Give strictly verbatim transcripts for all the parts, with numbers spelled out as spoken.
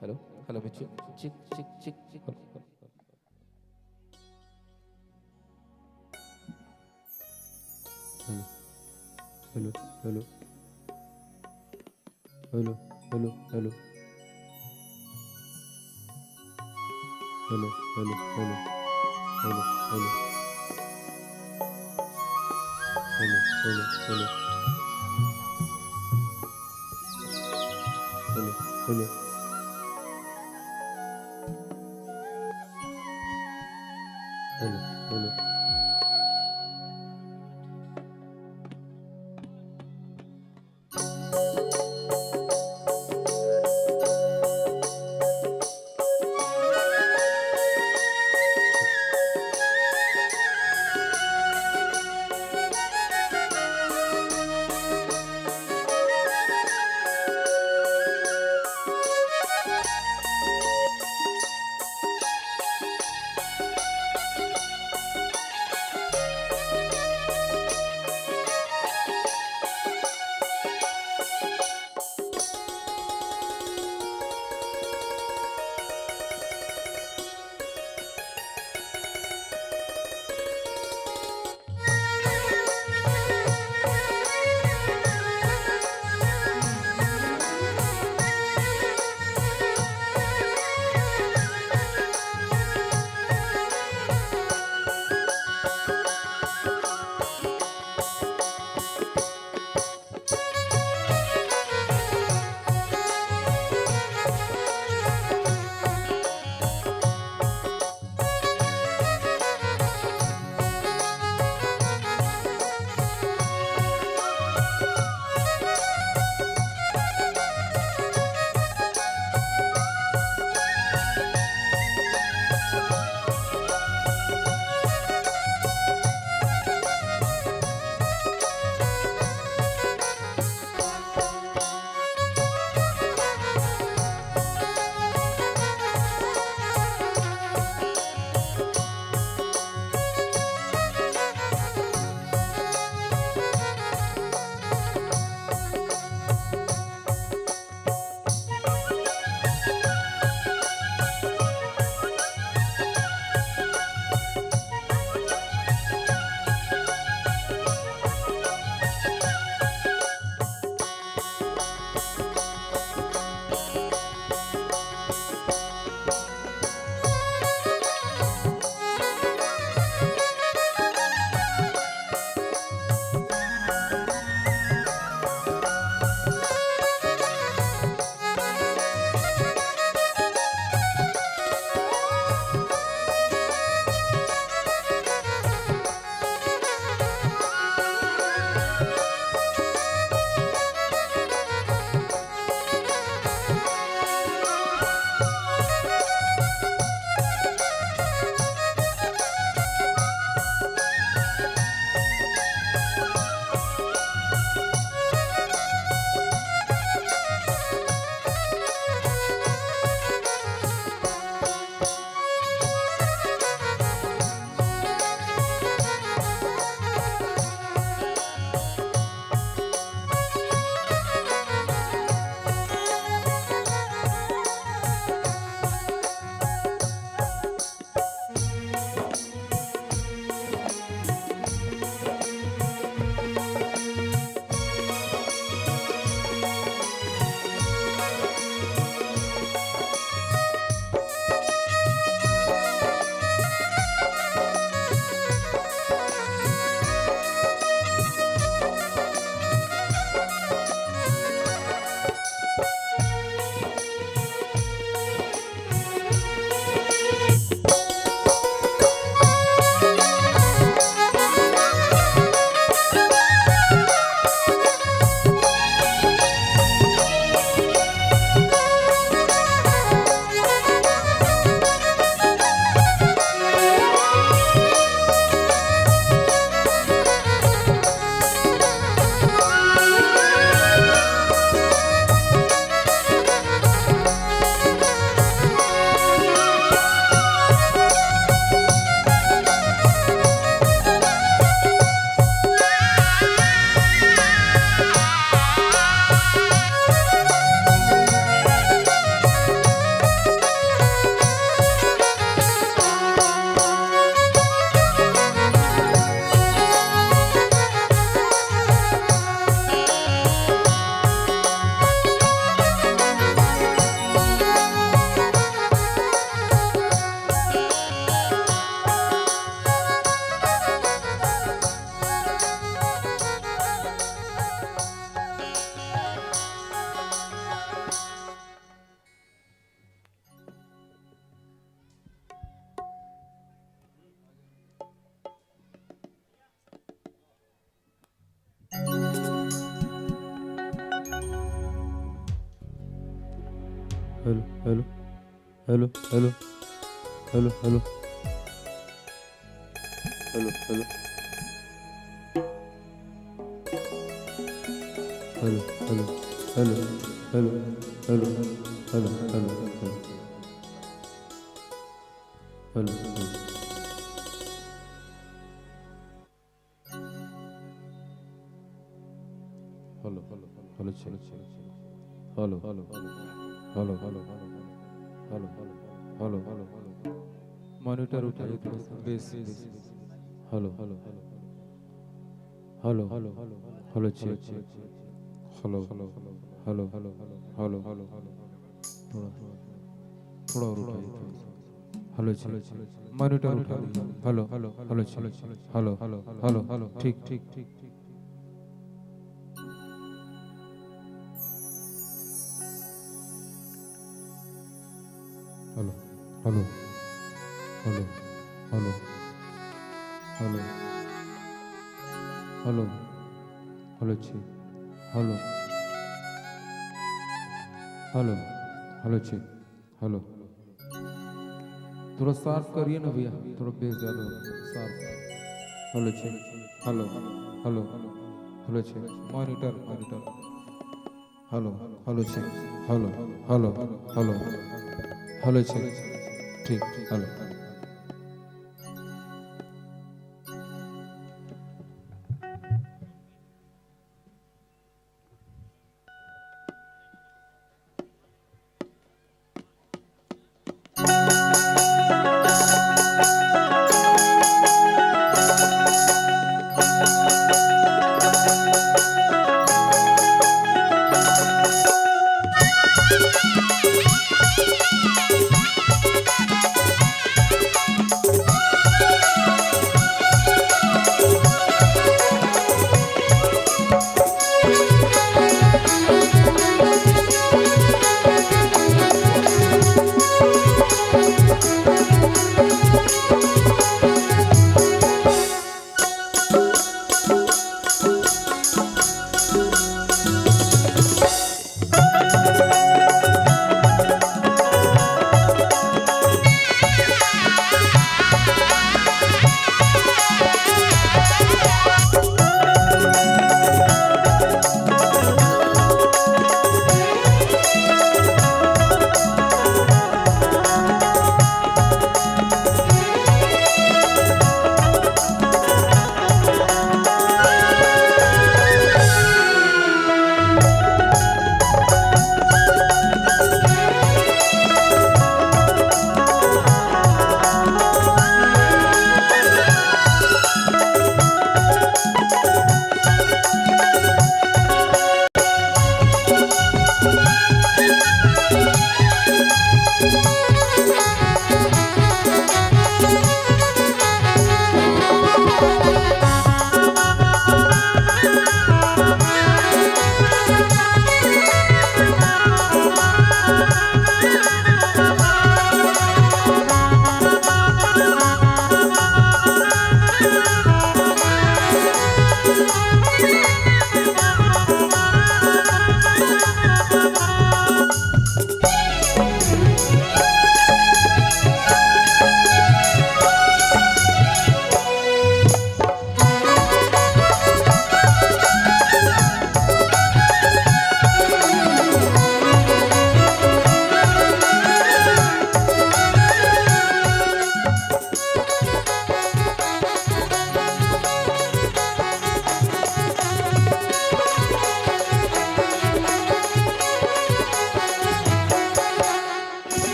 Hello, hello, Mitchell. Check, check, check, check. Hello, hello, hello. Hello, hello, hello. Hello, hello, hello. Hello, hello. Hello, hello, hello. Hello, hello. Hello, hello. Hello, hello, hello, hello, hello, hello, hello, hello, hello, hello, hello, hello, hello, hello, hello, hello, hello, hello, hello. Hello, hello, check. Hello, hello, hello, hello, hello, hello. Monitor उठाइए थोड़ा सा, bass, bass. Hello, hello, hello, hello, check. Hello, hello, hello, hello, hello. थोड़ा, थोड़ा और उठाइए, थोड़ा सा। Hello, check. Monitor उठा लीजिए। Hello, hello, check. Hello, hello, hello, ठीक, ठीक, ठीक, ठीक। Hello, hello, hello, hello, hello, hello, hello, check. Hello, hello, hello, check. Hello, थोड़ा शार्प करिए ना भैया, थोड़ा बेस ज्यादा हो, sharp. Hello, check. Hello, hello, hello, check. Monitor, monitor. Hello, hello, check. Hello, hello, hello, hello, check. ठीक, hello.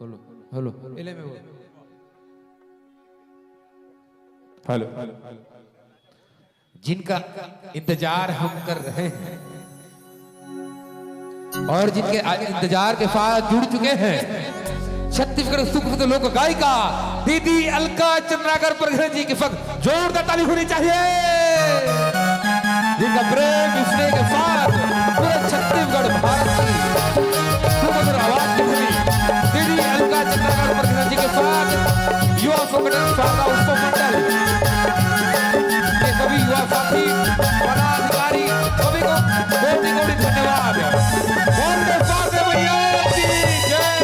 Hello, hello. Hello. जिनका इंतजार हम कर रहे हैं और जिनके आ-, इंतजार के साथ जुड़ चुके हैं छत्तीसगढ़ सुप्रसिद्ध लोक गायिका दीदी अलका चंद्राकर प्रगट जी के संग जोरदार ताली होनी चाहिए, जिनका प्रेम स्नेह के साथ पूरे छत्तीसगढ़ भारत की सुमधुर आवाज की धनी दीदी अलका चंद्राकर प्रगट जी के साथ युवा संगठन शारदा उत्सव मंडल के सभी युवा साथी, पदाधिकारी, सभी को कोटि कोटि धन्यवाद। वंदे मातरम भैया की जय।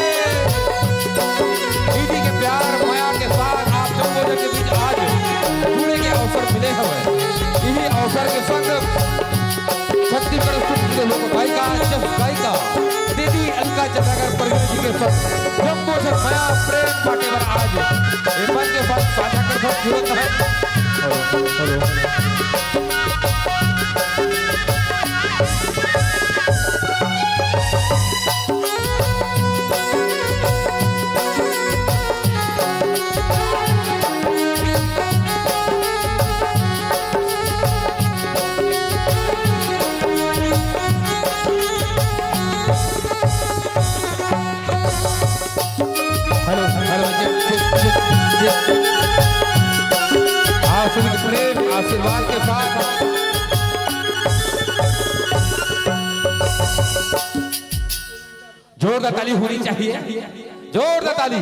दीदी के प्यार मया के साथ आप जम्मो जन के बीच आज जुड़े के अवसर मिले हवय। यही अवसर के संग छत्तीसगढ़ सुप्रसिद्ध लोक गायिका, जस गायिका दीदी अलका चंद्राकर प्रगट जी के संग जम्मो जन मया प्रेम बांटे बर आज ये मंच के साथ साझा कर सकत हवय। Hello, hello. हेलो, हेलो, जी, जी, जी, जी। आप सभी के प्रेम, आशीर्वाद के साथ जोरदार ताली होनी चाहिए, जोरदार ताली।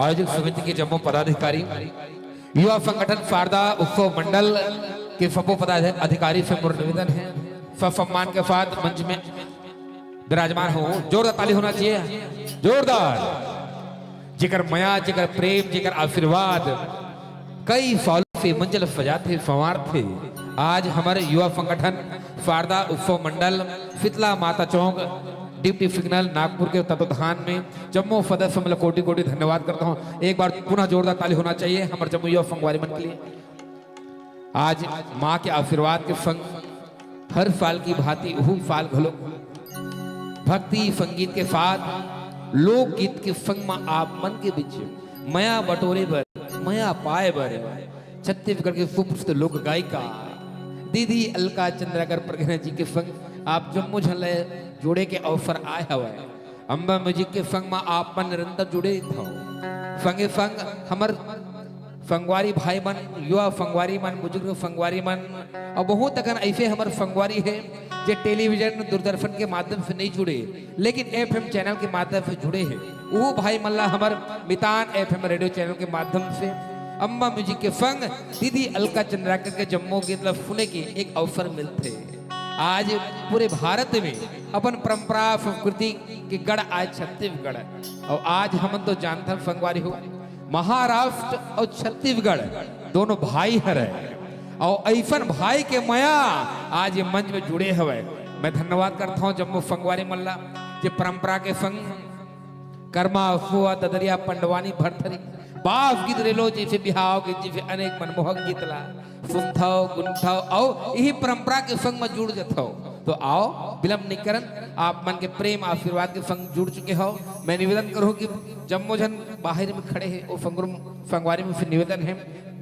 आयोजक समिति के जम्मो पदाधिकारी, युवा संगठन शारदा उत्सव मंडल के सबो पदाधिकारी से मोर निवेदन है, ससम्मान के साथ मंच में विराजमान हो। जोरदार ताली होना चाहिए, जोरदार। जेकर मया, जेकर प्रेम, जेकर आशीर्वाद कई सालों से मंजिल सजाथे, संवारथे। आज हमर युवा संगठन शारदा उत्सव मंडल शीतला माता चौक डिप्टी सिग्नल नागपुर के तत्वाधान में जम्मो सदस्य मन ल कोटि कोटि धन्यवाद करता हूँ। एक बार पुनः जोरदार ताली होना चाहिए हमर जम्मो युवा संगवारी मन के लिए। आज माँ के आशीर्वाद के संग हर साल की भांति उहू साल घलो भक्ति संगीत के साथ लोकगीत के संग म आप मन के बीच मया बटोरे बर, मया पाए बर छत्तीसगढ़ के सुप्रसिद्ध लोक गायिका दीदी अलका चंद्राकर प्रगट जी के संग आप जम्मो झन ल जोड़े के अवसर आए हवय। अम्बा म्यूजिक के संग म आप मन निरंतर जुड़े हव। संगे संग हमर संगवारी भाई मन, युवा संगवारी मन, बुजुर्ग संगवारी मन, अउ बहुत अकन अइसे हमर संगवारी हे, जे टेलीविजन, दूरदर्शन के माध्यम से नइ जुड़े, लेकिन एफएम चैनल के माध्यम से जुड़े हे। उहू भाई मन ला हमर मितान एफएम रेडियो चैनल के माध्यम से अम्बा म्यूजिक के संग दीदी अलका चंद्राकर के जम्मो गीत ला सुने के एक अवसर मिलथे। आज पूरे भारत में अपन परंपरा, संस्कृति के गढ़ आय छत्तीसगढ़। अउ आज हमन तो जानथन संगवारी हो, महाराष्ट्र अउ छत्तीसगढ़ दोनों भाई हरय, अउ अइसन भाई के मया आज ये मंच में जुड़े हवय। मैं धन्यवाद करत हौं जम्मो संगवारी मन ला, जे परंपरा के संग करमा, सुआ, ददरिया, पंडवानी, भरथरी, बास गीत रेलो जइसे बिहाव गीत जइसे अनेक मनमोहक गीत ला सुनथव, गुनथव अउ इही परंपरा के संग म जुड़ जथव। तो आओ, विलंब नइ करन, आप मन के प्रेम आशीर्वाद के संग जुड़ चुके हव। मैं निवेदन करहूं कि जम्मो झन बाहिर में खड़े हे, ओ संगवारी में से निवेदन हे,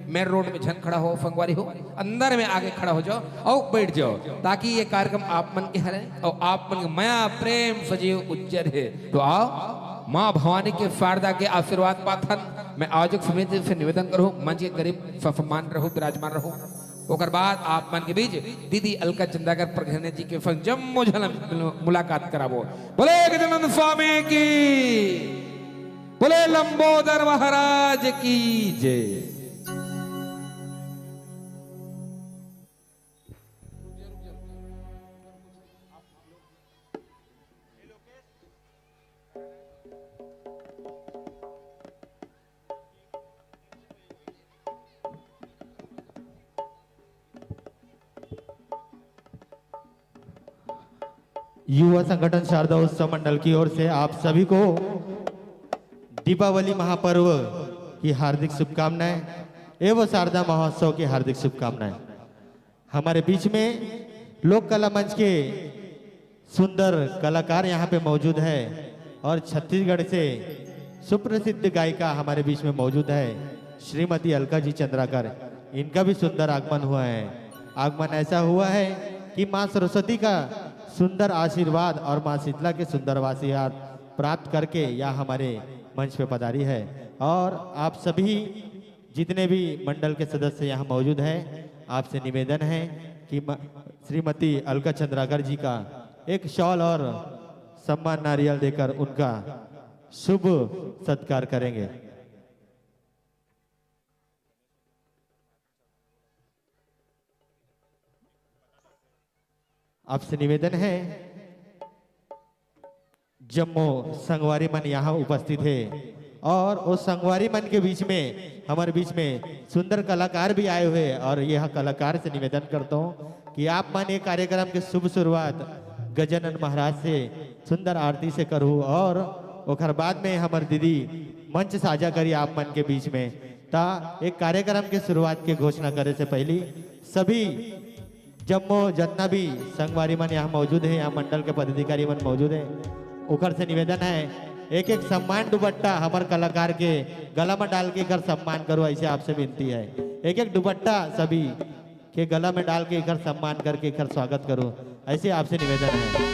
मेन रोड में झन खड़ा हो संगवारी हो, अंदर में आके खड़ा हो जाओ अउ बैठ जाओ, ताकि ये कार्यक्रम आप मन के हरे अउ आप मन के मया प्रेम सजीव उज्जर हे। तो आओ, माँ भवानी के शारदा के आशीर्वाद पाथन। मैं आयोजक समिति से निवेदन करहूं, मंच के करीब ससम्मान रहू, विराजमान रहू। ओकर बाद आप मन के बीच दीदी अलका चंद्राकर प्रगट जी के संग जम्मो झन मुलाकात कराबो। बोले गजानन स्वामी की, बोले लंबोदर महाराज की जय। युवा संगठन शारदा उत्सव मंडल की ओर से आप सभी को दीपावली महापर्व की हार्दिक शुभकामनाएं एवं शारदा महोत्सव की हार्दिक शुभकामनाएं। हमारे बीच में लोक कला मंच के सुंदर कलाकार यहाँ पे मौजूद है और छत्तीसगढ़ से सुप्रसिद्ध गायिका हमारे बीच में मौजूद है, श्रीमती अलका जी चंद्राकर। इनका भी सुंदर आगमन हुआ है। आगमन ऐसा हुआ है कि माँ सरस्वती का सुंदर आशीर्वाद और माँ शीतला के सुंदर आशीर्वाद प्राप्त करके यह हमारे मंच पे पधारी है। और आप सभी जितने भी मंडल के सदस्य यहाँ मौजूद हैं, आपसे निवेदन है कि म-, श्रीमती अलका चंद्राकर जी का एक शॉल और सम्मान नारियल देकर उनका शुभ सत्कार करेंगे। आपसे निवेदन है, जम्मो संगवारी मन यहाँ उपस्थित है और वो संगवारी मन के बीच में, हमारे बीच में सुंदर कलाकार भी आए हुए हैं और यह कलाकार से निवेदन करता हूँ कि आप मन ये कार्यक्रम के शुभ शुरुआत गजानन महाराज से सुंदर आरती से करू और ओकर बाद में हमार दीदी मंच साझा करी आप मन के बीच में। ता एक कार्यक्रम के शुरुआत के घोषणा करे से पहली सभी जम्मो जितना भी संगवारी मन यहाँ मौजूद है, यहाँ मंडल के पदाधिकारी मन मौजूद है, ओकर से निवेदन है, एक एक सम्मान दुपट्टा हमार कलाकार के गला में डाल के एकर सम्मान करो, ऐसे आपसे विनती है। एक एक दुपट्टा सभी के गला में डाल के एकर सम्मान करके एकर स्वागत करो, ऐसे आपसे निवेदन है।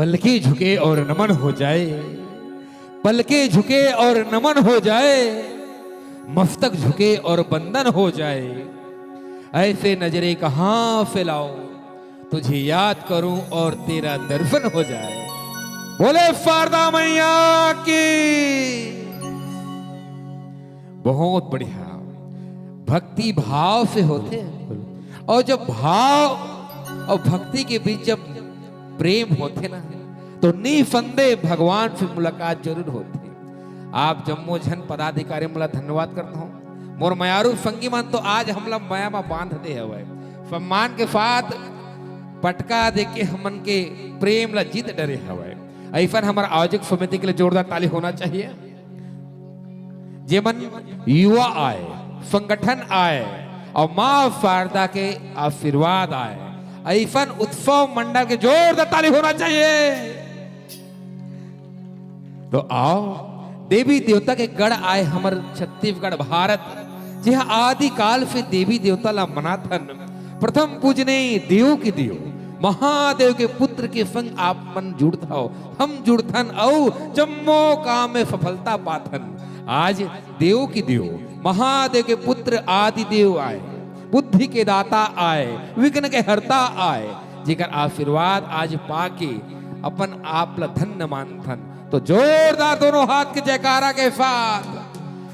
पलके झुके और नमन हो जाए, पलके झुके और नमन हो जाए, मस्तक झुके और बंदन हो जाए। ऐसे नजरें कहाँ फैलाऊं, तुझे याद करूं और तेरा दर्शन हो जाए। बोले शारदा मैया की। बहुत बढ़िया। भक्ति भाव से होथे, और जब भाव और भक्ति के बीच जब प्रेम होथे ना, तो निसंदेह भगवान से मुलाकात जरूर होथे। आप जम्मो झन पदाधिकारी मन ला धन्यवाद करत हौं। मोर मयारू संगी मन तो आज हमला मया म बांध दे हवय, सम्मान के साथ पटका देके हमन के प्रेम ला जीत डरे हवय। अइसन हमर आयोजक समिति के लिए जोरदार ताली होना चाहिए। जेमन युवा आए, संगठन आए और माँ शारदा के आशीर्वाद आए, अइसन उत्सव मंडल के जोरदार ताली होना चाहिए। तो आओ, देवी देवता के गढ़ आए हमर छत्तीसगढ़ भारत, जेहा आदि काल से देवी देवता ला मनाथन। प्रथम पूजने देव के देव, महादेव के पुत्र के संग आप मन जुड़त हव, हम जुड़थन अउ जम्मो काम में सफलता पाथन। आज देव के देव, महादेव के पुत्र आदि देव आए, बुद्धि के दाता आए, विघ्न के हरता आए, जेकर आशीर्वाद आज पाके अपन आप ला धन्य मानथन। तो जोरदार दोनों हाथ के जयकारा के साथ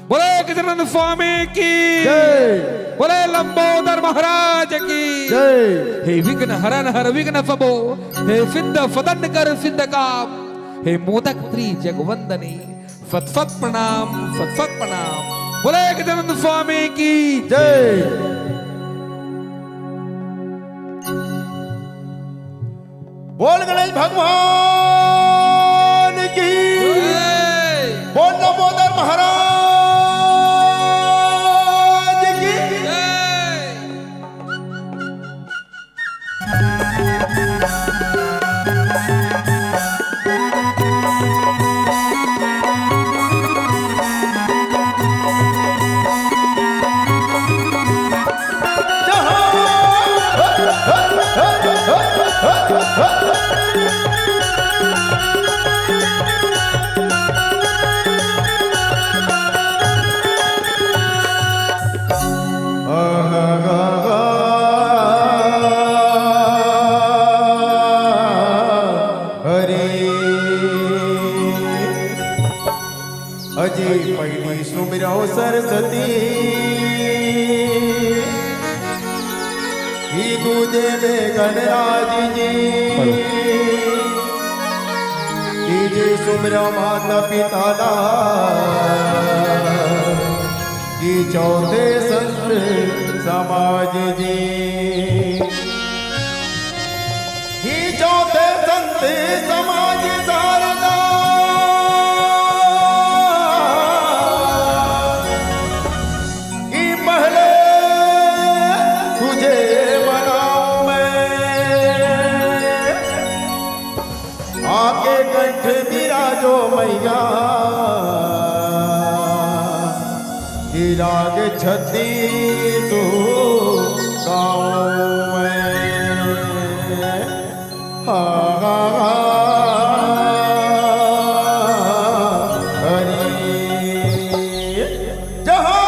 बोले गजानन स्वामी की जय। बोले लंबोदर महाराज की जय। हे विघ्न हरन हर विघ्न सबो, हे सिद्ध सदन कर सिद्ध काम, हे मोदक प्रिय जगवंदनी, सत सत प्रणाम, सत सत प्रणाम। बोले गजानन स्वामी की जय। बोल गणेश भगवान की। जय। बोल लंबोदर महाराज की। जय। अजी पहली सुमिरव सरस्वती, ही दूजे में गणराज जी, तीजे सुमिरव माता पिता ला, ही चौथे संत समाज जी। ही चौथे संत समाज शारदा, कि पहले तुझे मनाऊं मैं। आके कंठ विराजो मैया, कि राग छत्तीसो गाऊं मैं। हा, हा, हा, हरि। जहाँ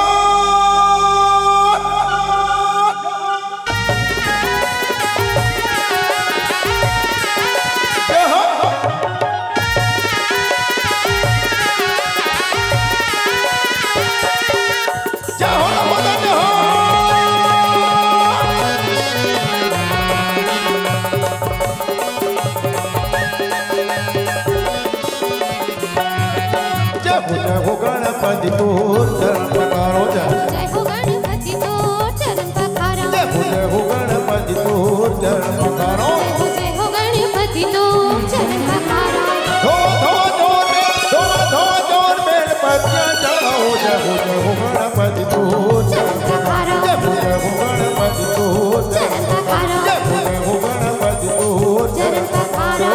जय हो, जय हो गणपति तोर चरण पखारो जय। जय हो गणपति तोर चरण पखारो। जय हो, जय हो गणपति तोर चरण पखारो। जय हो, जय हो गणपति तोर चरण पखारो। धो, धो, धो, धो, धो, धो, जोर बेल पत्तियां चढ़ाओ। जय हो, जय हो गणपति तोर चरण पखारो। जय हो, जय हो गणपति तोर चरण पखारो। जय हो, जय हो गणपति तोर चरण पखारो।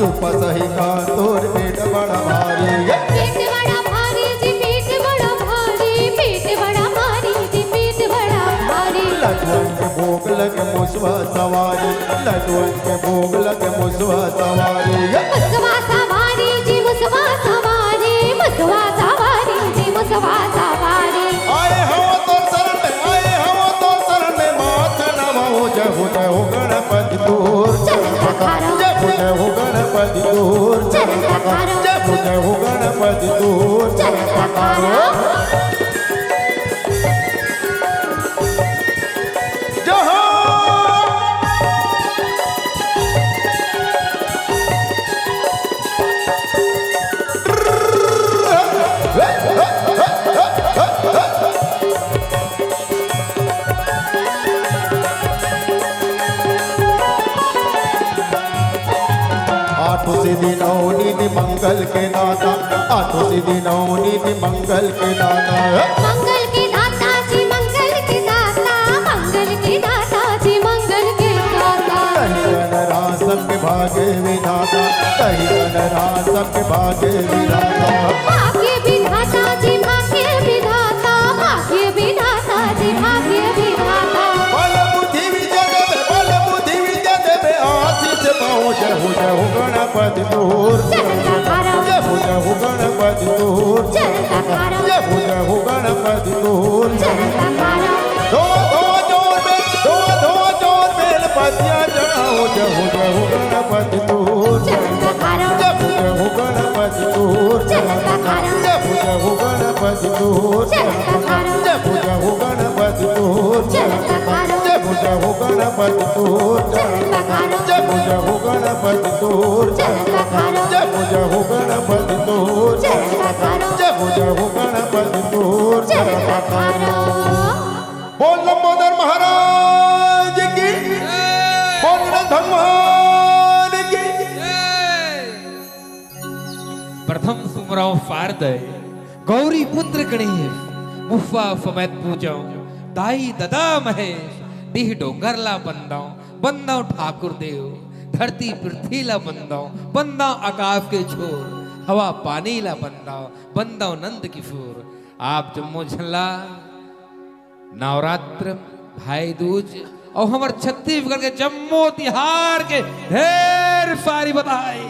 तू पसही का तोर पेट बड़ा भारी। पेट बड़ा भारी जी, पेट बड़ा भारी, पेट बड़ा भारी जी, पेट बड़ा भारी। लटवन के भोग लगे मुसवा सवारी, लटवन के भोग लगे मुसवा सवारी। मुसवा सवारी जी, मुसवा सवारी, मुसवा सवारी जी, मुसवा सवारी। आए हो तो शरण में, आए हो तो शरण में, माथ नवाओ, जय हो, जय हो गणपति तोर। चरण पखारो। जय हो, जय हो गणपति तोर। चरण पखारो। जय हो, जय हो गणपति तोर। चरण पखारो। जय हो। आठों सिद्धि नौ निधि मंगल के दाता, आठों सिद्धि नौ निधि मंगल के दाता। मंगल के दाता जी, मंगल के दाता, मंगल के दाता जी, मंगल के दाता। तही गणराज सबके भाग्य विधाता, तही गणराज सबके भाग्य विधाता। भाग्य विधाता जी, भाग्य विधाता, भाग्य विधाता जी, भाग्य विधाता। बल बुद्धि विद्या देवे, बल बुद्धि विद्या देवे, आशीष पाओ। जय हो, जय हो गणपति तोर। चरण पखारो। जय हो, जय हो गणपति तोर। चरण पखारो। जय हो, जय हो गणपति तोर। चरण पखारो। धो, धो जोर में, धो, धो जोर बेल पतिया चढ़ाओ। जय हो, जय हो गणपति तोर। चरण पखारो। जय हो, जय हो गणपति तोर। चरण पखारो। जय हो, जय हो गणपति तोर। चरण पखारो। जय हो, जय हो गणपति तोर। चरण पखारो। जय हो, जय हो गणपति तोर। चरण पखारो। जय हो, जय हो गणपति तोर। चरण पखारो। जय हो, जय हो गणपति तोर। चरण पखारो। जय हो, जय हो गणपति तोर। चरण पखारो। बोल लंबोदर महाराज की, बोल गणेश भगवान की। प्रथम सुमरव शारदय, गौरी पुत्र गणेश, मुफा समेत पूजव, दाई ददा महेश, डीह डोंगर ला बंदव, बंदव ठाकुर देव, धरती पृथ्वी ला बंदव, बंदव आकाश के छोर, हवा पानी ला बंदव, बंदव नंद किशोर। आप जम्मो झन ला नवरात्र, भाई दूज अउ हमर छत्तीसगढ़ के जम्मो तिहार के ढेर सारी बधाई।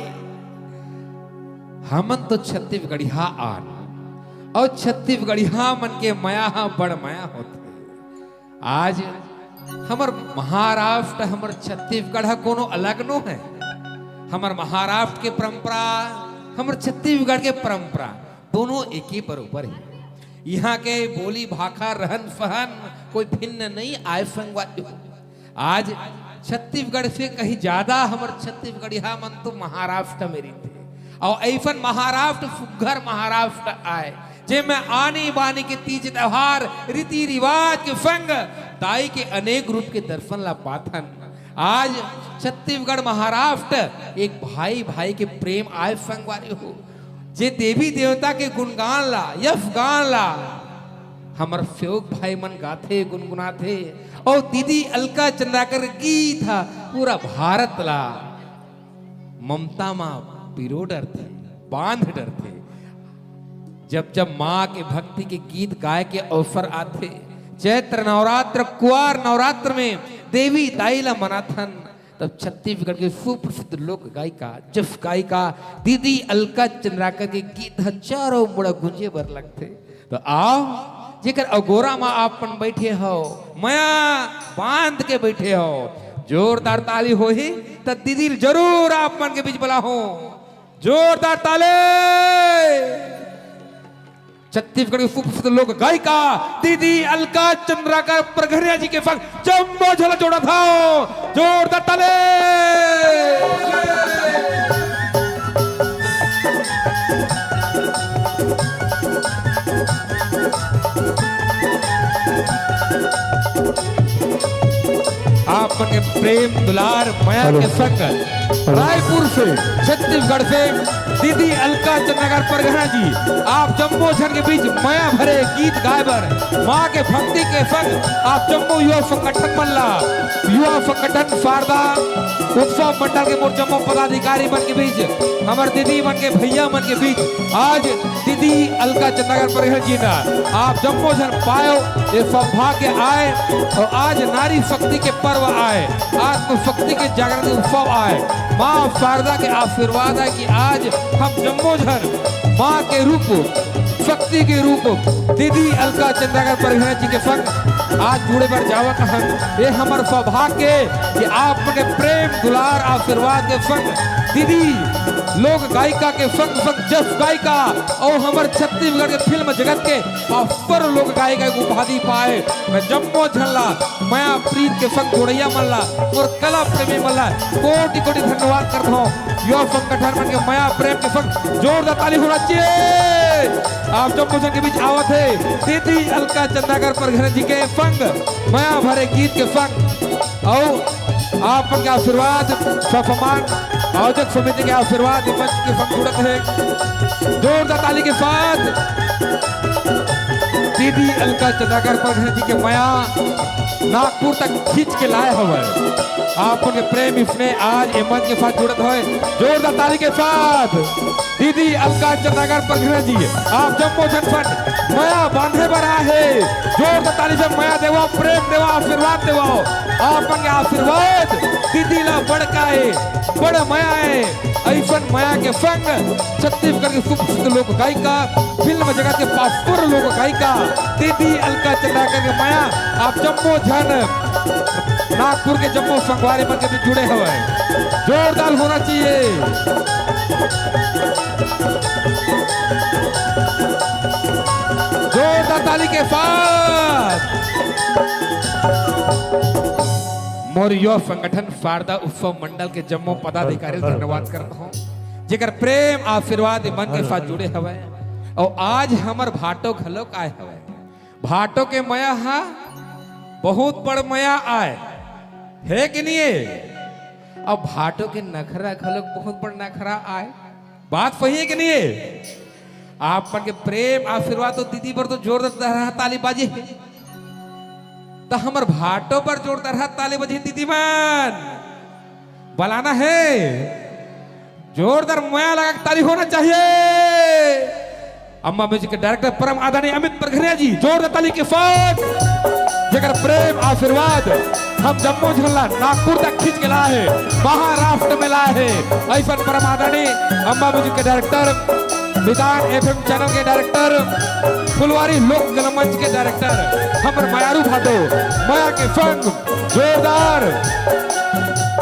हमन तो छत्तीसगढ़िया आन अउ छत्तीसगढ़िया मन के मया ह बड़ मया होथे। आज हमर महाराष्ट्र, हमर छत्तीसगढ़ ह कोनो अलग नो हे। हमर महाराष्ट्र के परंपरा, हमर छत्तीसगढ़ के परंपरा, दोनों एके बरोबर हे। इहाँ के बोली भाखा, रहन सहन कोई भिन्न नइ आय संगवारी हो। आज छत्तीसगढ़ से कहीं ज्यादा हमर छत्तीसगढ़िया मन तो महाराष्ट्र में रहिथे। अउ अइसन महाराष्ट्र, सुग्घर महाराष्ट्र आय, जेमे आनी बानी के तीज त्योहार, रीति रिवाज के संग दाई के अनेक रूप के दर्शन ला पाथन। आज छत्तीसगढ़ महाराष्ट्र एक भाई भाई के प्रेम आय संगवारी हो। जे देवी देवता के गुणगान ला, यश गान ला हमर सेवक भाई मन गाथे, गुनगुनाथे, अउ दीदी अलका चंद्राकर के गीत ह पूरा भारत ला ममता म पिरो डरथे, बांध डरथे। जब जब माँ के भक्ति के गीत गाय के अवसर आथे, चैत्र नवरात्र, कुआर नवरात्र में देवी दाई ला मनाथन, तब छत्तीसगढ़ के सुप्रसिद्ध लोक गायिका, जस गायिका दीदी अलका चंद्राकर के गीत ह चारों मुड़ा गूंजे बर लगथे। तो आओ, जेकर अगोरा म आप मन बैठे हो, मया बांध के बैठे हो, जोरदार ताली होही, त दीदी ल जरूर आप मन के बीच बलाहूं। जोरदार ताली। छत्तीसगढ़ की सुप्रसिद्ध लोक गायिका दीदी अलका चंद्राकर परघरिया जी के संग जम्मो झन ला जोड़ा था, जोरदार ताली। आप मन के प्रेम, दुलार, मया हेलो। के संग रायपुर से, छत्तीसगढ़ से दीदी अलका चंदागर परगना जी, आप जम्मो झन के बीच मया भरे गीत गाए बर, माँ के भक्ति के संग आप जम्मो युवा संगठन मन ला, युवा संगठन शारदा उत्सव मंडल के मोर जम्मो पदाधिकारी मन के बीच, हमर दीदी मन के, भैया मन के बीच आज दीदी अलका चंदागर परगना जी ना आप जम्मो झन पायो, ये सौभाग्य आए और आज नारी शक्ति के पर्व आए, आत्मशक्ति के जागरण के उत्सव आए। माँ शारदा के आशीर्वाद है कि आज हम जम्मो झन माँ के रूप, शक्ति के रूप दीदी अलका चंदागर परगना जी के संग आज जुड़े बर जावत हन। ये हमर सौभाग्य कि आप मन के प्रेम, दुलार, आशीर्वाद के संग दीदी लोक गायिका के संग संग जस गायिका और हमर छत्तीसगढ़ के फिल्म जगत के अब्बड़ लोक गायिका के उपाधि पाए। मैं जम्मो झन ला मया प्रीत के संग जोड़ैया मन ला, मोर कला प्रेमी मन ला कोटि कोटि धन्यवाद करत हौं। युवा संगठन मन के मया प्रेम के संग जोरदार ताली होना चाहिए। आप जम्मो झन के बीच आवत हे दीदी अलका चंदागर परगना जी के संग मया भरे गीत के संग, अउ आप मन के आशीर्वाद, ससम्मान, आयोजक समिति के आशीर्वाद, मंच के संग जुड़त हे। जोरदार ताली के साथ दीदी अलका चंदागर परगना जी के मया नागपुर तक खींच के लाए हवय। आप मन के प्रेम स्नेह आज ए मंच के साथ जुड़त हवय। जोरदार ताली के साथ दीदी अलका चंदागर परगना जी, आप जम्मो झन मन मया बांधे बर आए हे। जोरदार ताली से मया देवा, प्रेम देवा, आशीर्वाद देवा। आप मन के आशीर्वाद दीदी ला बड़का हे, बड़ मया हे। अइसन मया के संग छत्तीसगढ़ के सुप्रसिद्ध लोक गायिका, फिल्म जगत के पापुर लोक गायिका दीदी अलका चंदागर के मया आप जम्मो झन नागपुर के जम्मो संगवारी मन के बीच जुड़े हवय। जोरदार होना चाहिए। जोरदार ताली के साथ मोर युवा संगठन शारदा उत्सव मंडल के जम्मो पदाधिकारी ल धन्यवाद करत हौं, जेकर प्रेम आशीर्वाद ए मन के साथ जुड़े हवय। अउ आज हमर भाटो घलोक आए हवय। भाटो के मया हा बहुत बड़ मया आए, हे कि नहीं हे? अब भाटो के नखरा घलोक बहुत बड़ नखरा आए। बात सही हे कि नहीं हे? आप मन के प्रेम आशीर्वाद तो दीदी बर तो जोरदार ताली बाजे हे। त हमर भाटो बर जोरदार ताली बजही दीदी मन। बलाना हे, जोरदार मया लगा के ताली होना चाहिए। अम्बा म्यूजिक के डायरेक्टर परम आदरणीय अमित परघरिया जी, जोरदार ताली के साथ, जेकर प्रेम आशीर्वाद हम जम्मो झन ला नागपुर तक खींच के लाए हे, महाराष्ट्र में लाए हे। अइसन परम आदरणीय अम्बा म्यूजिक के डायरेक्टर, मितान एफएम चैनल के डायरेक्टर, फुलवारी लोक कला मंच के डायरेक्टर, हमर मयारू भाटो, मया के संग जोरदार,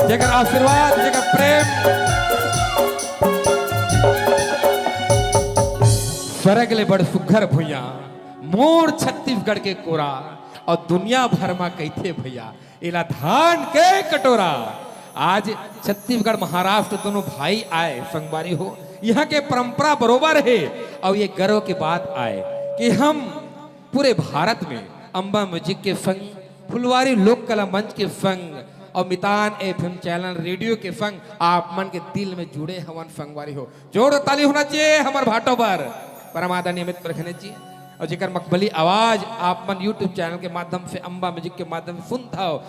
जेकर आशीर्वाद, जेकर प्रेम। सरग ले बड़ सुघर भुइयां, मोर छत्तीसगढ़ के कोरा, अउ दुनिया भर मा कहिथे भैया, एला धान के कटोरा। आज छत्तीसगढ़ महाराष्ट्र दोनों भाई आए संगवारी हो, इहाँ के परंपरा बरोबर हे, अउ ये गर्व के बात आए कि हम पूरे भारत में अम्बा म्यूजिक के संग, फुलवारी लोक कला मंच के संग अउ मितान एफएम चैनल रेडियो के संग आप मन के दिल में जुड़े हवन संगवारी हो। जोरदार ताली होना चाहिए हमर भाटो बर। परम आदरणीय अमित परघने जी, अउ जेकर मखमली आवाज आप मन YouTube चैनल के माध्यम से, अम्बा म्यूजिक के माध्यम से सुनत हव,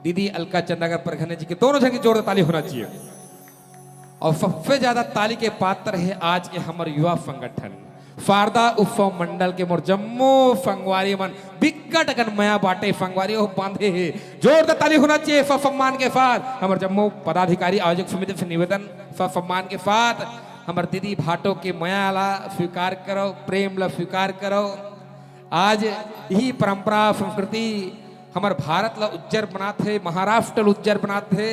दीदी अलका चंदागर परघने जी के दोनों झन के जोरदार ताली होना चाहिए। अउ सबसे ज्यादा ताली के पात्र हे आज के हमर युवा संगठन शारदा उत्सव मंडल के मोर जम्मो संगवारी मन, बिकट अकन मया बाटे संगवारी हो बांधे हे। जोरदार ताली होना चाहिए ससम्मान के साथ। हमर जम्मो पदाधिकारी आयोजक समिति से निवेदन, ससम्मान के साथ हमर दीदी भाटो के मया ला स्वीकार करो, प्रेम ला स्वीकार करो। आज इही परंपरा संस्कृति हमर भारत ला उज्जर बनात हे, महाराष्ट्र ला उज्जर बनात हे,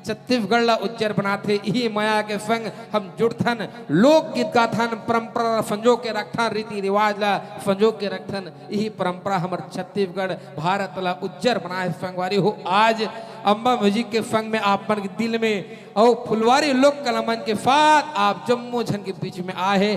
छत्तीसगढ़ ला उज्जर बनात हे। इही मया के संग हम जुड़थन, लोकगीत गाथन, परंपरा ला संजो के रखथन, रीति रिवाज ला संजो के रखथन। इही परंपरा हमर छत्तीसगढ़ भारत ला उज्जर बनाए हे संगवारी हो। आज अम्बा म्यूजिक के संग में आप मन के दिल में अउ फुलवारी लोक कला मंच के साथ आप जम्मो झन के बीच में आए हे।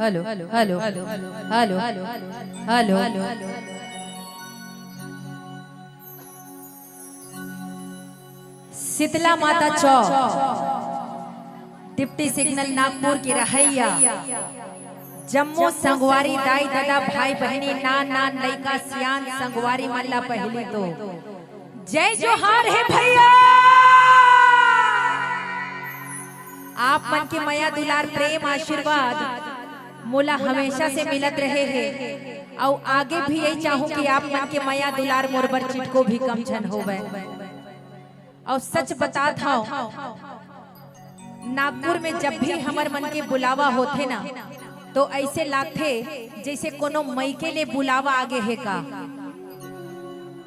Hello, hello, hello, hello. Sheetla Mata Chowk, deputy signal Nagpur के रहइया जम्मो संगवारी, दाई ददा, भाई बहिनी, नान नान लइका सियान संगवारी मन ला पहिली तो जय जोहार हे भैया। आप मन के मया दुलार प्रेम आशीर्वाद मोला हमेशा से मिलत रहे हे, अउ आगे भी यही चाहूं कि आप मन के मया दुलार मोर बर चिटको भी कम झन होवय। अउ सच बतात हव, नागपुर में जब भी हमर मन के बुलावा होथे ना, तो ऐसे लागथे जैसे कोनो मइके ले बुलावा आगे हे का।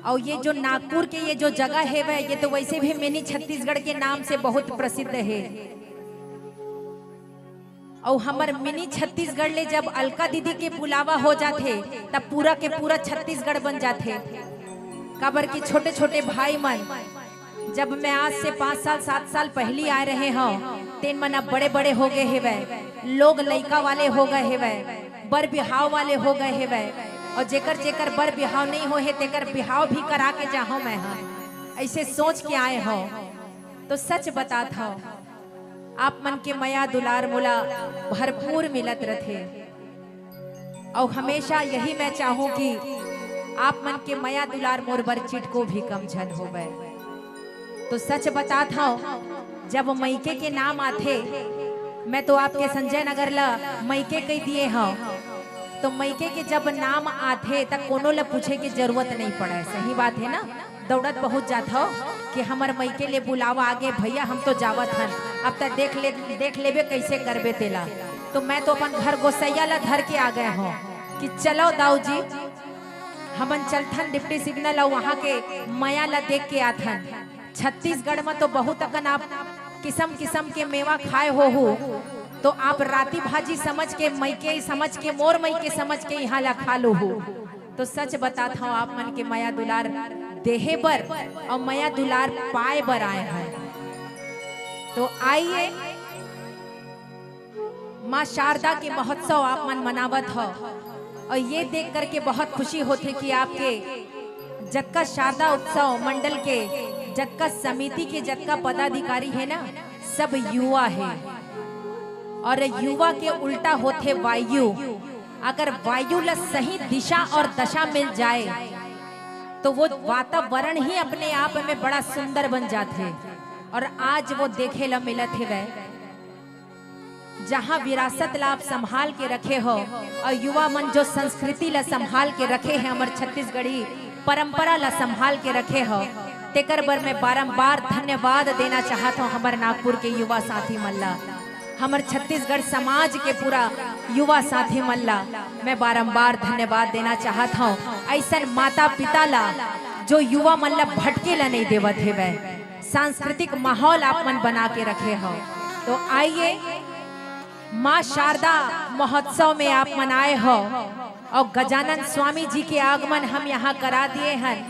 अउ ये जो नागपुर के ये जो जगह हेवय, ये तो वैसे भी मिनी छत्तीसगढ़ के नाम से बहुत प्रसिद्ध हे। अउ हमर मिनी छत्तीसगढ़ ले जब अलका दीदी के बुलावा हो जाथे, तब पूरा के पूरा छत्तीसगढ़ बन जाथे। काबर कि छोटे-छोटे भाई मन, जब मैं आज से पाँच साल, सात साल पहिली आए रहे हव, तेन मन अब बड़े-बड़े हो गए हेवय, लोग लइका वाले हो गए हेवय, बर बिहाव वाले हो गए हेवय, अउ जेकर-जेकर बर बिहाव नइ होए हे, तेकर बिहाव भी करा के जाहव मैं ह। अइसे सोच के आए हव, तो सच बतात हव, आप मन के मया दुलार मोला भरपूर मिलत रथे। अउ हमेशा यही मैं चाहूं कि आप मन के मया दुलार मोर बर चिटको भी कम झन होवय। तो सच बतात हव, जब मइके के नाम आथे, मैं तो आपके संजय नगर ला मइके कहि दिए हव, तो मइके के जब नाम आथे, त कोनो ला पूछे के जरूरत नइ पड़य। सही बात हे ना? दौड़त पहुंच जात हव कि हमर मइके ले बुलावा आगे भैया, हम तो जावत हन, अब त देख ले, देख लेबे कइसे करबे तेला। तो मैं तो अपन घर गोसैया ला धर के आ गए हव कि चलो दाऊ जी, हमन चलथन डिप्टी सिग्नल अउ वहां के मया ला देख के आथन। छत्तीसगढ़ म तो बहुत अकन आप किसम किसम के मेवा खाए होहू, तो आप राती भाजी समझ के, मइके समझ के, मोर मइके समझ के इहां ला खा लोहू। तो सच बतात हव, आप मन के मया दुलार देहे बर अउ मया दुलार पाए बर आए हन। तो आइए, माँ शारदा के महोत्सव आप मन मनावत हव, अउ ये देख करके बहुत खुशी होथे कि आपके जतका शारदा उत्सव मंडल के जतका समिति के जतका पदाधिकारी हे ना, सब युवा हे। अउ युवा के उल्टा होथे वायु। अगर वायु ला सही दिशा अउ दशा मिल जाए, तो वो वातावरण ही अपने आप में बड़ा सुंदर बन जाथे। अउ आज वो देखे ला मिलत हेवय, जहां विरासत ला आप संभाल के रखे हव अउ युवा मन जो संस्कृति ला संभाल के रखे हे, हमर छत्तीसगढ़ी परंपरा ला संभाल के रखे हव, तेकर बर मैं बारंबार धन्यवाद देना चाहत हव हमर नागपुर के युवा साथी मन ला, हमर छत्तीसगढ़ समाज के पूरा युवा साथी मन ला मैं बारंबार धन्यवाद देना चाहत हव। अइसन माता पिता ला जो युवा मन ला भटके ला नइ देवत हेवय, सांस्कृतिक माहौल आप मन बना के रखे हव। तो आइए, माँ शारदा महोत्सव में आप मन आए हव अउ गजानन स्वामी जी के आगमन हम यहाँ करा दिए हन।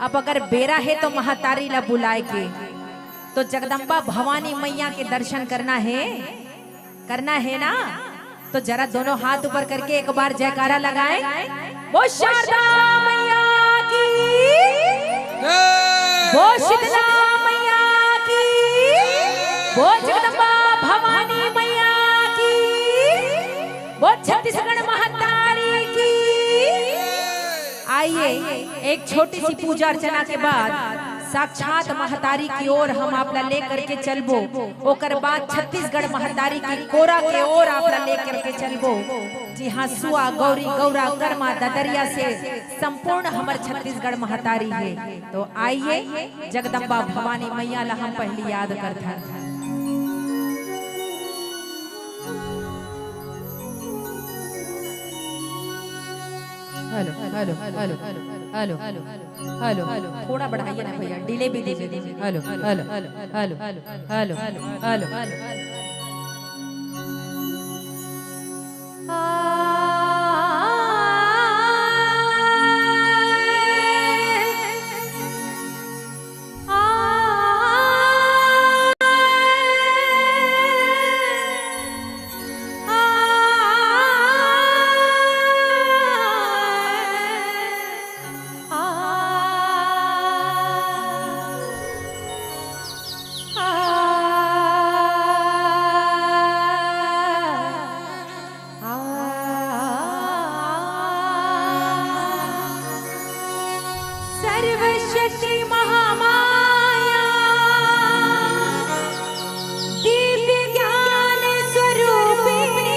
अब अगर बेरा हे तो महतारी ला बुलाए के, तो जगदम्बा भवानी मइया के दर्शन करना हे, करना हे ना? तो जरा दोनों हाथ ऊपर करके एक बार जयकारा लगाएं। बोल शारदा मइया की, बोल शीतला मइया की, बोल जगदम्बा भवानी मइया की, बोल छत्तीसगढ़ महतारी की। आइए, एक छोटी सी पूजा अर्चना के बाद साक्षात महतारी की ओर हम आप ला लेकर के चलबो। ओकर बाद छत्तीसगढ़ महतारी की कोरा के ओर आप ला लेकर के चलबो। जी हाँ, सुआ, गौरी, गौरा, करमा, ददरिया से संपूर्ण हमर छत्तीसगढ़ महतारी हे। तो आइए, जगदम्बा भवानी मइया ला हम पहिली याद करथन। Hello, hello, hello, hello, hello, hello, hello, थोड़ा बढ़ाइए ना भैया, डिले भी दीजिए। Hello, hello, hello, hello, hello, hello, hello. सर्वशक्ति महामाया दिव्य ज्ञान स्वरूपिणी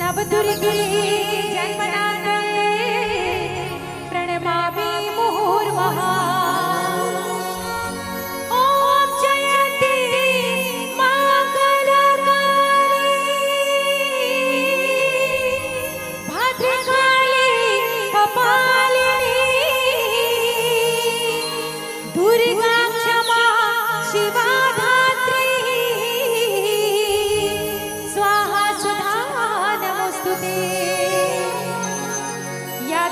नवदुर्गे जन्मनाथै प्रणमामि मुहुर्मुहुः। ॐ जयन्ती मङ्गलकाली भद्रकाली कपालिनी दुर्गा क्षमा शिवा धात्री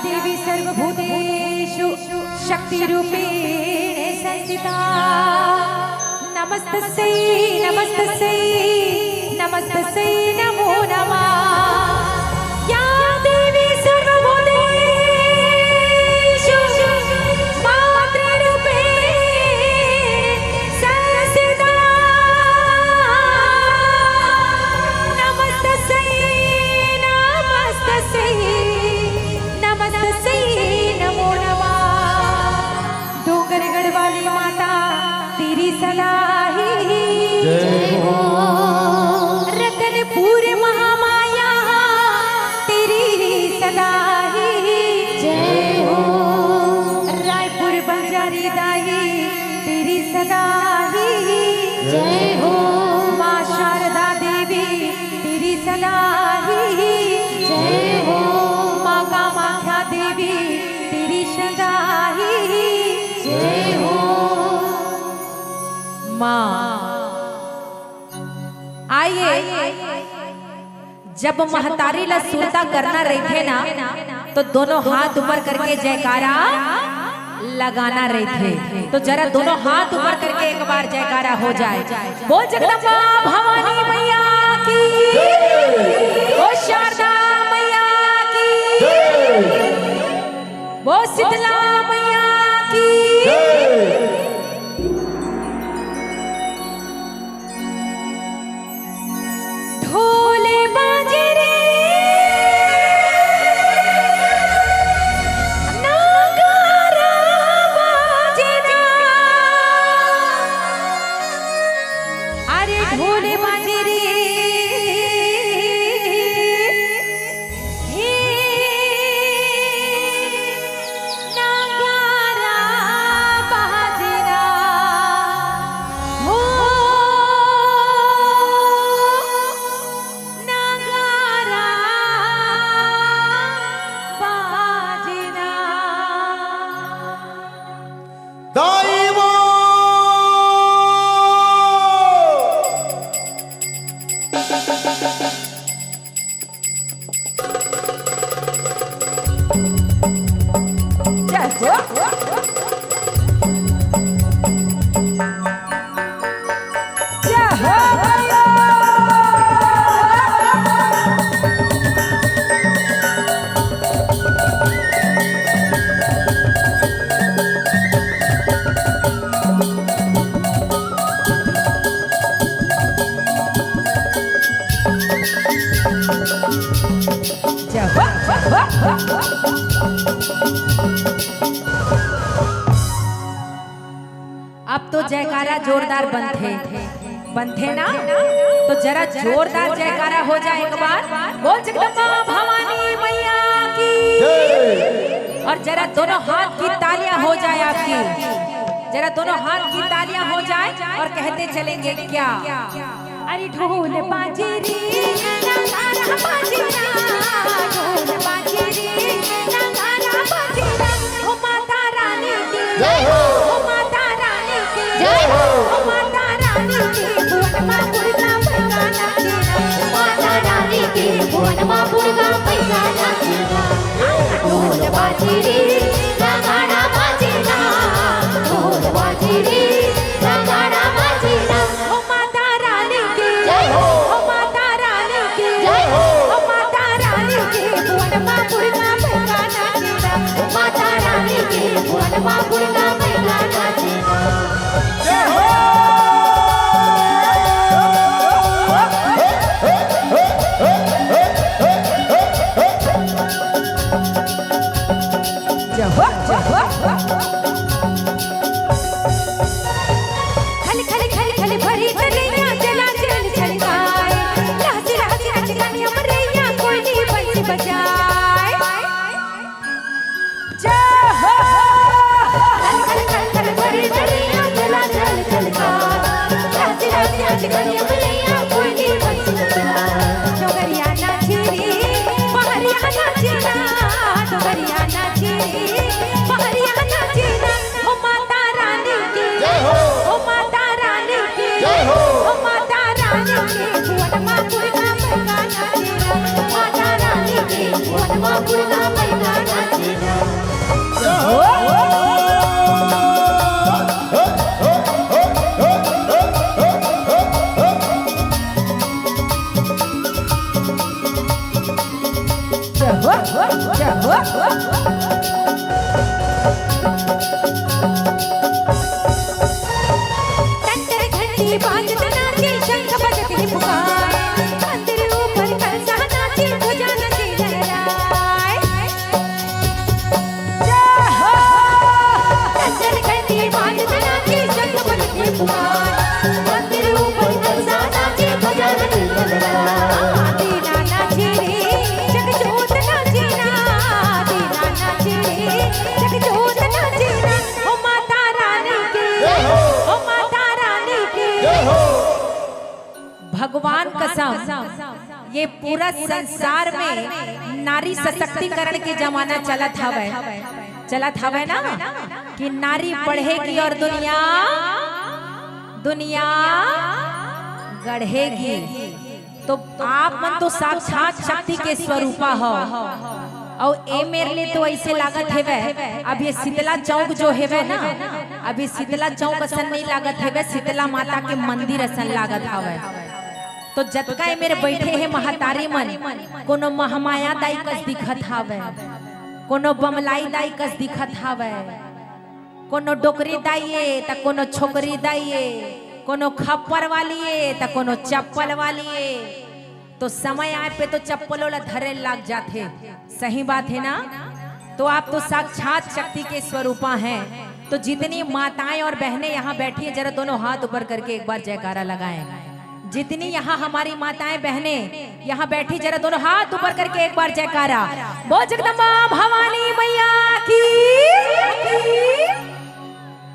देवी सर्वभूतेषु शक्तिरूपेण संस्थिता। नमस्तस्यै, नमस्तस्यै, नमस्तस्यै नमो नमः। या देवी सर्वभूतेषु मातृरूपेण संस्थिता। नमस्तस्यै, नमस्तस्यै, नमस्तस्यै नमो नमः। डोंगरगढ़ वाली माता तेरी सदा ही। जय हो। रतनपुर महामाया तेरी सदा ही। जय हो। रायपुर बंजारी दाई तेरी सदा ही। जय हो। माँ शारदा देवी तेरी सदा ही। जय हो। माँ कामाख्या देवी तेरी सदा ही। जय हो। माँ, आइए, जब महतारी ला सुरता करना रहिथे ना, तो दोनों हाथ ऊपर करके जयकारा लगाना रहिथे। तो जरा दोनों हाथ ऊपर करके एक बार जयकारा हो जाए। बोल जगदम्बा भवानी मैया की, बोल शारदा मैया की, बोल शीतला मैया की। ढोल बाजे रे, नगारा बाजे ना। अरे ढोल बाजे रे, हे नगारा बाजे ना, हो नगारा बाजे ना। दाई माँ। जय हो। जय हो भैया। जय हो, जय हो। अब तो जयकारा जोरदार बनथे, बनथे ना? तो जरा जोरदार जयकारा हो जाए एक बार। बोल जगदम्बा भवानी मैया की। जय। और जरा दोनों हाथ की तालियां हो जाए आपकी। जरा दोनों हाथ की तालियां हो जाए और कहते चलेंगे क्या? अरे ढोल बाजे रे, नगाड़ा बाजे ना, ढोल बाजे रे, नगाड़ा बाजे ना। हो माता रानी की जय हो। हो माता रानी की जय हो। हो माता रानी की भुवन मा पुरगा पैगा नाचे ना। माता रानी की भुवन मा पुरगा पैगा नाचे ना। ढोल बाजे रे, नगाड़ा बाजे ना, ढोल बाजे रे, नगाड़ा बाजे ना। हो माता रानी की जय हो। हो माता रानी की जय हो। हो माता रानी की भुवन मा पुरगा पैगा नाचे ना। माता रानी की भुवन मा पुरगा पैगा नाचे ना। जय हो। जय हो, जय हो। खल, खल, खल, खल भरी तलैया, चला चल छलकाए। लहसी, लहसी, लहसी, कनिया मरैया, कोयली बंसी बजाए। जय हो। खल, खल, खल, खल भरी तलैया, चला चल छलकाए। लहसी, लहसी, लहसी, कनिया मरैया, कोयली बंसी बजाए। डोगरिया नाचे रे, पहरिया नाचे ना, डोगरिया नाचे रे, पहरिया नाचे टंटर घंटी बाजत नाचे, शंख बजत है पुकार। मंदिर ऊपर कलसा नाचे, ध्वजा नाचे लहराए। जय हो। टंटर घंटी बाजत नाचे, शंख बजत है पुकार। मंदिर ऊपर कलसा नाचे, ध्वजा नाचे लहराए। दीना नाचे रे, जगजोत नाचे ना। दीना नाचे रे, जगजोत नाचे ना। ओ माता रानी की, ओ माता रानी की। भगवान कसम, ये पूरा संसार में नारी सशक्तिकरण के जमाना चलत हवय, चलत हवय ना, कि नारी बढ़ेगी और दुनिया, दुनिया गढ़ेगी। तो आप मन तो साक्षात शक्ति के स्वरूपा हो। अउ ए मेर ले तो ऐसे लागत हेवय, अब ये शीतला चौक जो हेवय ना, अब ये शीतला चौक असन नहीं लागत हेवय, शीतला माता के मंदिर असन लागत हवय। तो जतका ए मेर बैठे हे महतारी मन, कोनो महमाया दाई कस दिखत हवय, कोनो बमलाई दाई कस दिखत हवय, कोनो डोकरी दाई ए, त कोनो छोकरी दाई ए, कोनो खप्पर वाली ए, त कोनो चप्पल वाली ए। तो समय आए पे तो चप्पलों ला धरे लाग जाथे। सही बात है ना? तो आप तो साक्षात शक्ति के स्वरूपा हैं। तो जितनी माताएं और बहनें यहाँ बैठी हैं, जरा दोनों हाथ ऊपर करके एक बार जयकारा लगाएं। जितनी यहाँ हमारी माताएं बहनें यहाँ बैठी, जरा दोनों हाथ ऊपर करके एक बार जयकारा। बोल जगदम्बा भवानी मैया की।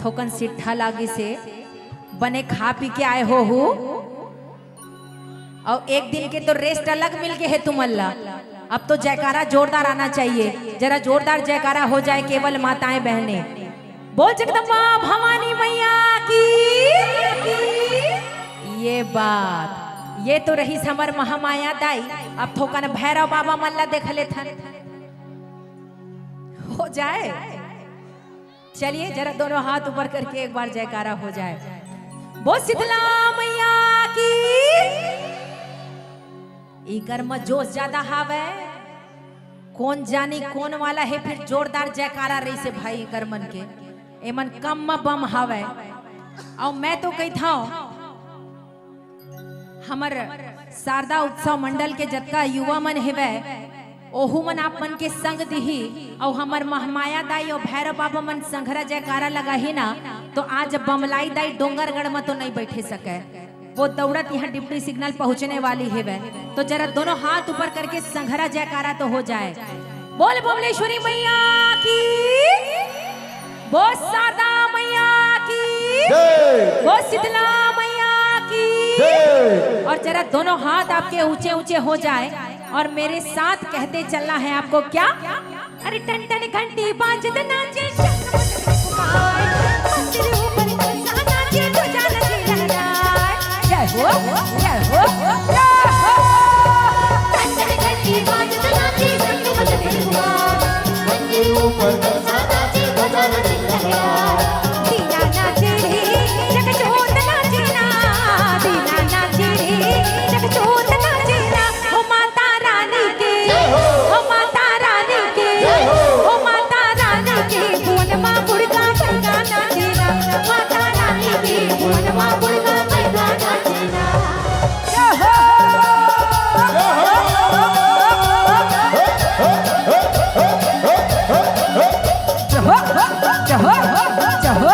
थोकन सिट्ठा लागी से बने खा पी के आए हो हु। अउ एक दिन के तो रेस्ट अलग मिल गे हे तुमन ला। अब तो जयकारा जोरदार आना चाहिए, जरा जोरदार जयकारा हो जाए केवल माताएं बहनें। बोल जगदम्बा भवानी मैया की। ये बात, ये तो रहीस हमर महामाया दाई। अब थोकन भैरव बाबा मन ला देख लेथन, हो जाए। चलिए, जरा दोनों हाथ ऊपर करके एक बार जयकारा हो जाए। बोल शीतला मैया की। इकर म जोश ज्यादा हावय, कोन जानी कोन वाला हे, फिर जोरदार जयकारा रहिसे भाई इकर मन के। एमन कम म बम हावय। अउ मैं तो कहिथंव, हमर शारदा उत्सव मंडल के जतका युवा मन हेवय, ओहू मन आप मन के संग दिही, अउ हमर महमाया दाई अउ भैरव बाबा मन संघरा जयकारा लगाही ना, तो आज बमलाई दाई डोंगरगढ़ म तो नइ बैठे सकय। वो दौड़त यहाँ डिप्टी सिग्नल पहुँचने वाली हेवय। तो जरा दोनों हाथ ऊपर करके संघरा जयकारा तो हो जाए। बोल बमलेश्वरी मैया की, बोल शारदा मैया की, जय। बोल शीतला मैया की। जय। और जरा दोनों हाथ आपके ऊंचे ऊंचे हो जाए और मेरे साथ कहते चलना है आपको क्या? अरे टन टन घंटी बाजत नाचे, शंख बजत पुकार। मंदिर ऊपर कलसा नाचे, ध्वजा नाचे लहराए। जय हो, जय हो, जय हो। टन टन घंटी बाजत नाचे, शंख बजत पुकार। मंदिर ऊपर कलसा नाचे, ध्वजा नाचे लहराए। दीना नाचे रे, जगजोत नाचे ना। दीना नाचे रे, जगजोत नाचे ना। हो माता रानी के, जय हो। हो माता रानी के, जय हो। हो माता रानी के, भुवन मा मुर्गा बैगा नाचे ना। माता रानी के, भुवन मा मुर्गा बैगा नाचे ना। जय हो। जय हो, जय हो, जय हो।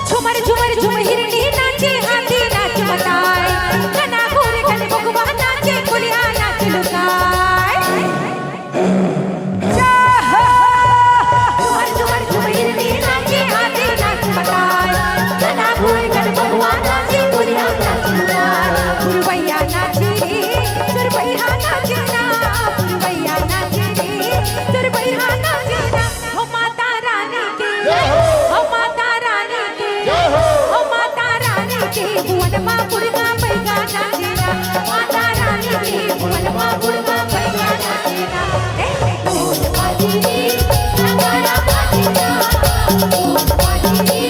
झुमर झुमर झुम हिरनी नाचे, हाथी नाच मचाए। गना घूर गन बघवा नाचे, कोलिया नाच लुकाए। जय हो। झुमर झुमर झुम हिरनी नाचे, हाथी नाच मचाए। गना घूर गन बघवा नाचे, कोलिया नाच लुकाए। पुरवैया नाचे रे, सुरवैया नाचे ना। पुरवैया नाचे रे, सुरवैया नाचे ना। हो माता रानी के, जय हो। हो माता रानी के, जय हो। हो माता रानी के, भुवन मा मुर्गा बैगा नाचे ना। माता रानी के, भुवन मा मुर्गा बैगा नाचे ना। ए, ए, भुवन मा जी, नगाड़ा बाजे ना। भुवन मा जी,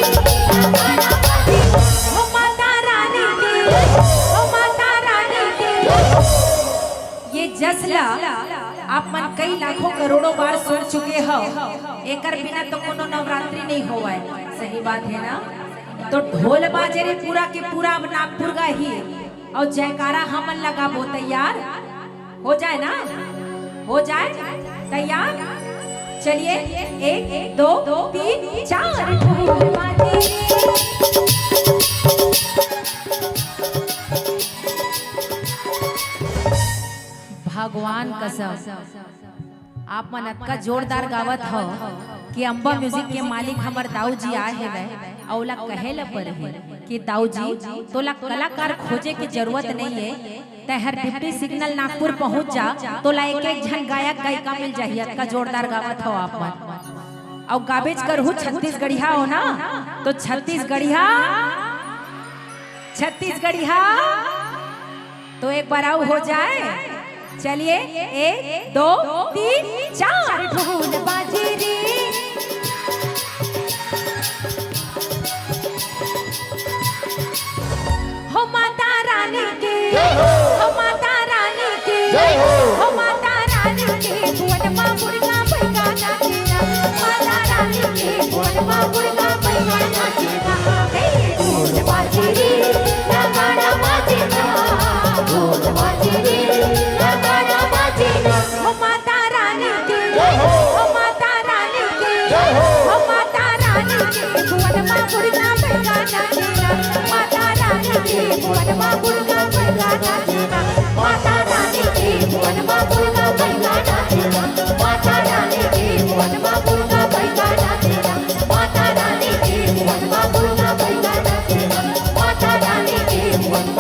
नगाड़ा बाजे ना। हो माता रानी के, हो माता रानी के। जस ला आप मन कई लाखों करोड़ों बार सुन चुके हव, एकर बिना तो कोनो नवरात्रि नहीं होवय। सही बात है ना? तो ढोल बाजे रे पूरा के पूरा, अब नागपुर का ही, और जयकारा हमन लगाबो। तैयार हो जाए ना, हो जाए तैयार। चलिए, एक, दो, तीन, चार। ढोल बाजे। भगवान कसम, आप मन अतका जोरदार गावत हव कि अम्बा म्यूजिक के मालिक हमर दाऊ जी आए हेवय, अउ ओला कहे ल परही कि दाऊ जी, तोला कलाकार खोजे के जरूरत नहीं है, तैं हर डिप्टी सिग्नल नागपुर पहुंच जा, तोला एक एक झन गायक गायिका मिल जाही। अतका जोरदार गावत हव आप मन, अउ गाबेच करहू, छत्तीसगढ़िया हो ना, तो छत्तीसगढ़िया, छत्तीसगढ़िया। तो एक बार अउ हो जाए। चलिए, एक, दो, तीन, चार। ढोल बाजे रे। हो माता रानी के, जय हो। हो माता रानी के, जय हो। हो माता रानी के, भुवन मा मुर्गा बैगा नाचेला। माता रानी के, भुवन मा मुर्गा बैगा नाचेला। हे ढोल बाजे रे, नगाड़ा बाजे ना, ढोल बाजे रे, नगाड़ा बाजे ना। हो माता रानी के, जय हो। हो माता रानी के, जय हो। हो माता रानी के, भुवन मा मुर्गा बैगा नाचेला। माता रानी के, भुवन मा मुर्गा बैगा नाचेला। माता रानी के, भुवन मा मुर्गा बैगा नाचेला। माता रानी के, भुवन मा मुर्गा बैगा नाचेला।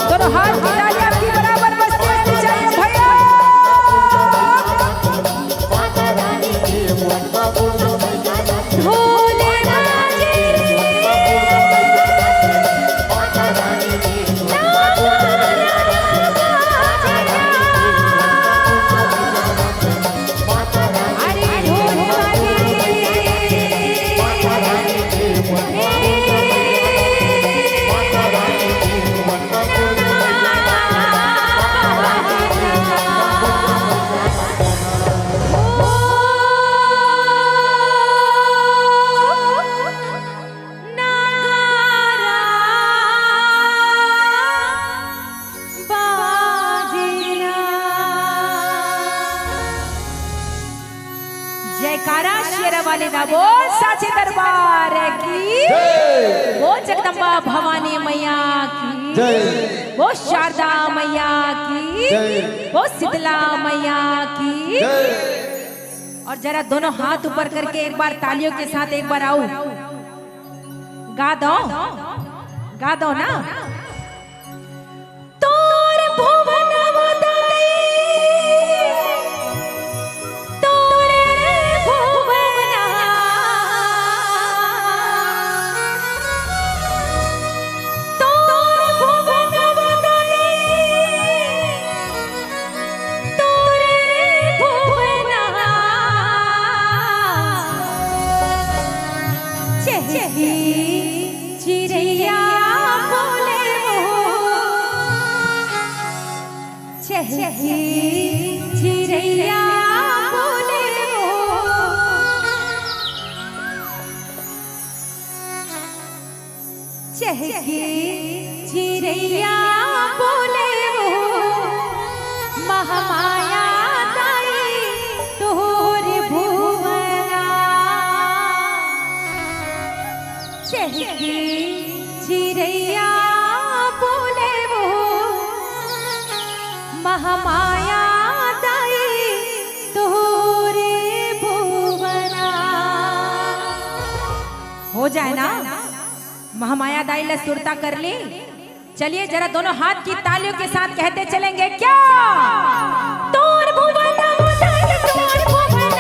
दोनों हाथ की ताली आपकी बराबर बजनी चाहिए भैया। ढोल बाजे रे। जयकारा शेरा वाले दा बोल, साचे दरबार की जय। बोल, जगदम्बा भवानी मैया की जय। बोल, शारदा मैया की जय। बोल, शीतला मैया की जय। और जरा दोनों हाथ ऊपर करके एक बार तालियों के साथ एक बार आओ, गा दो, गा दो ना। तोर भुवन उदय, तोर भुवन, तोर भुवन उदय, तोर भुवन। चहकी चिरैया बोले वो, चहकी चिरैया बोले वो, चहकी चिरैया बोले वो, महामाया दाई तोर भुवना। चहकी चिरैया बोले वो, महामाया दाई तोर भुवना। हो जाए ना, महामाया दाई ला सुरता कर ले। चलिए, जरा दोनों हाथ की तालियों के साथ कहते चलेंगे क्या? तोर भुवन उदय, तोर भुवन,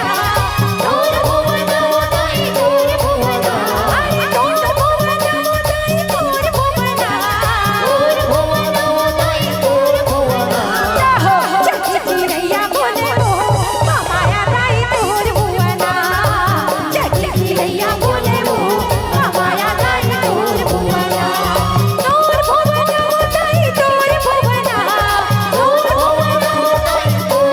तोर भुवन उदय, तोर भुवन, अरे तोर भुवन उदय, तोर भुवन, तोर भुवन उदय, तोर भुवन। या हो, जय चिरैया बोले वो, महामाया दाई तोर भुवना। जय चिरैया बोले वो, महामाया दाई तोर भुवना। तोर भुवना दाई तोर भुवना, तोर भुवना दाई तोर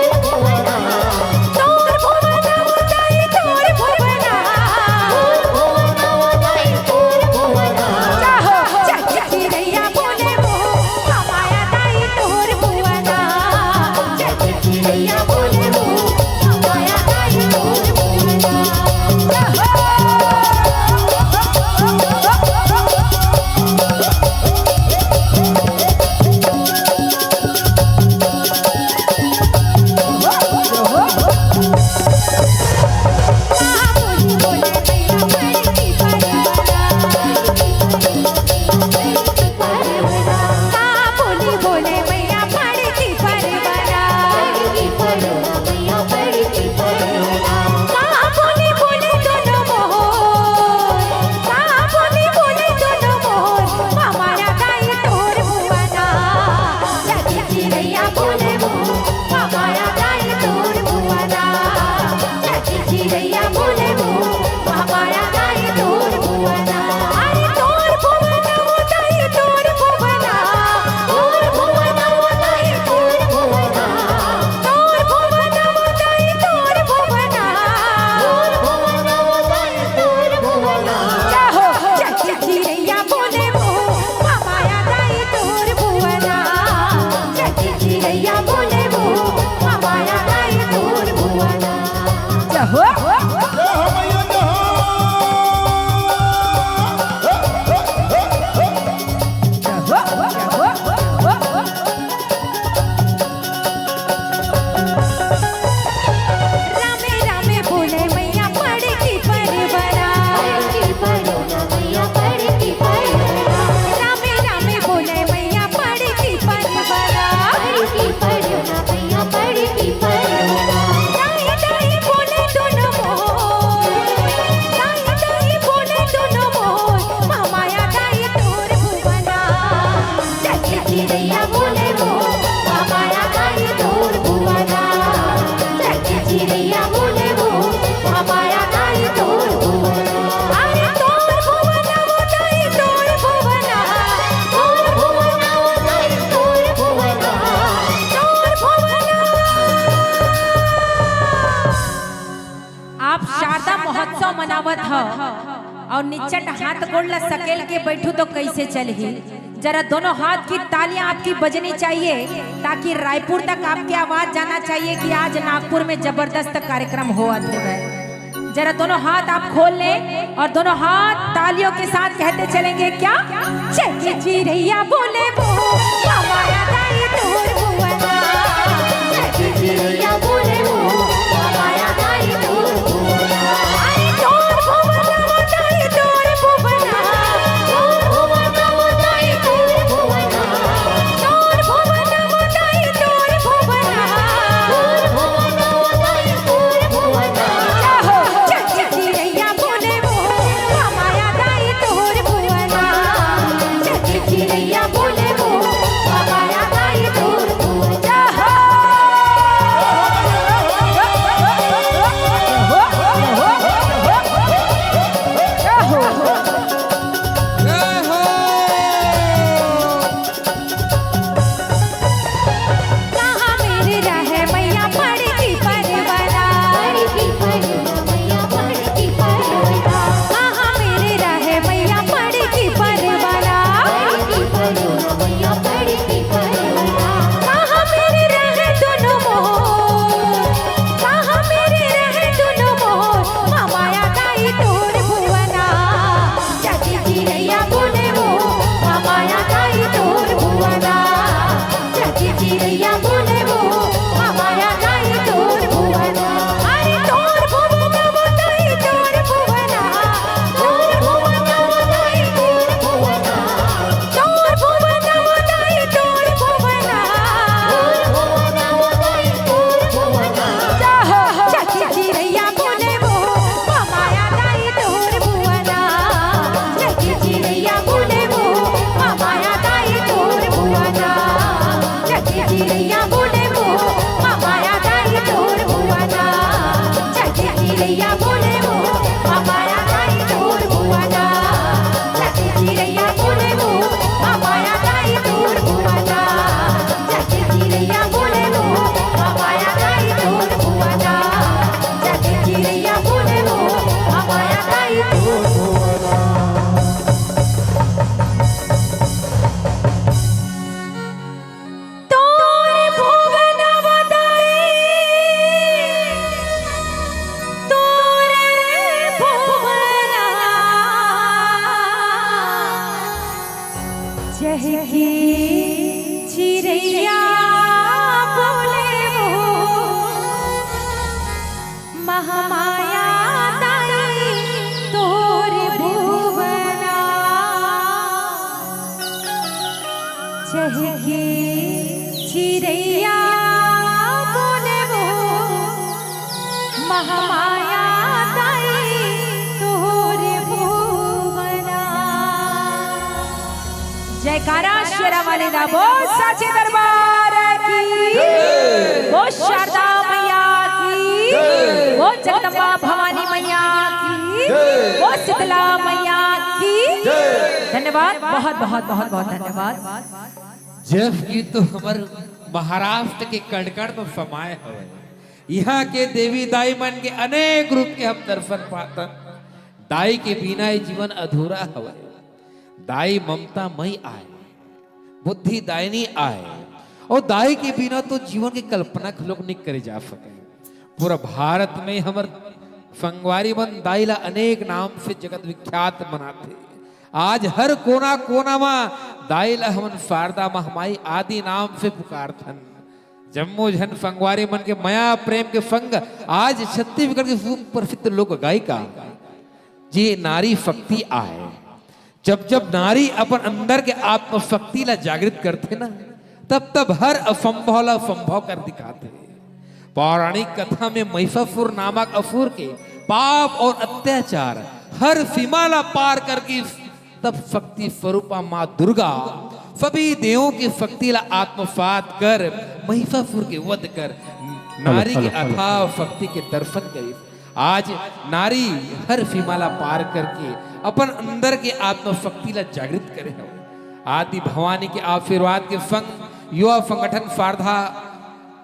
आप शारदा महोत्सव मनावत हव और निच्चट हाथ गोड़ ला सकेल के बैठू तो कैसे चलही? जरा दोनों हाथ की तालियां आपकी बजनी चाहिए, ताकि रायपुर तक आपकी आवाज जाना चाहिए कि आज नागपुर में जबरदस्त कार्यक्रम होवत हे। जरा दोनों हाथ आप खोल लें और दोनों हाथ तालियों के साथ कहते चलेंगे क्या? चल चिरैया बोले वो, बाबा आ गई तोर भुवना। चल चिरैया बोले वो, बाबा आ गई तोर भुवना। अरे तोर भुवना, वो ताई तोर भुवना। तोर भुवना, वो ताई तोर भुवना। तोर भुवना, वो ताई तोर भुवना। तोर भुवना, वो ताई तोर भुवना। आहो, चल चिरैया बोले वो, बाबा आ गई तोर भुवना। चल चिरैया बोले वो, बाबा आ गई तोर भुवना। वाली दा बोल साचे दरबार की, बोल शारदा मैया की, बोल जगदम्बा भवानी मैया की, बोल शीतला मैया की। धन्यवाद, बहुत बहुत बहुत बहुत धन्यवाद। जब कि तो हमर महाराष्ट्र के कण-कण म समाय हवय, इहाँ के देवी दाई मन के अनेक रूप के हम दर्शन पातन। दाई के बिना ये जीवन अधूरा हवय। दाई ममता मई आय, बुद्धि दायनी आय, अउ दाई के बिना तो जीवन के कल्पना घलोक नइ करे जा सके। पूरा भारत में हमर संगवारी मन दाई ला अनेक नाम से जगत विख्यात मनाथे। आज हर कोना-कोना म दाई ला हमन शारदा महामाई आदि नाम से पुकारथन। जम्मो झन संगवारी मन के मया प्रेम के संग आज छत्तीसगढ़ के सुप्रसिद्ध लोक गायिका जी नारी शक्ति आय। जब जब नारी अपन अंदर के आत्मशक्ति ला जागृत करथे ना, तब तब हर असंभव ला संभव कर दिखाथे। पौराणिक कथा में महिषासुर नामक असुर के पाप और अत्याचार हर सीमा ला पार करके तब शक्ति स्वरूपा माँ दुर्गा सभी देवों की शक्ति ला आत्मसात कर महिषासुर के वध कर नारी के अथाह शक्ति के दर्शन करे। आज नारी हर सीमा ला पार करके अपन अंदर के आत्मशक्ति ला जागृत करे हवे। आदि भवानी के आशीर्वाद के संग युवा संगठन शारदा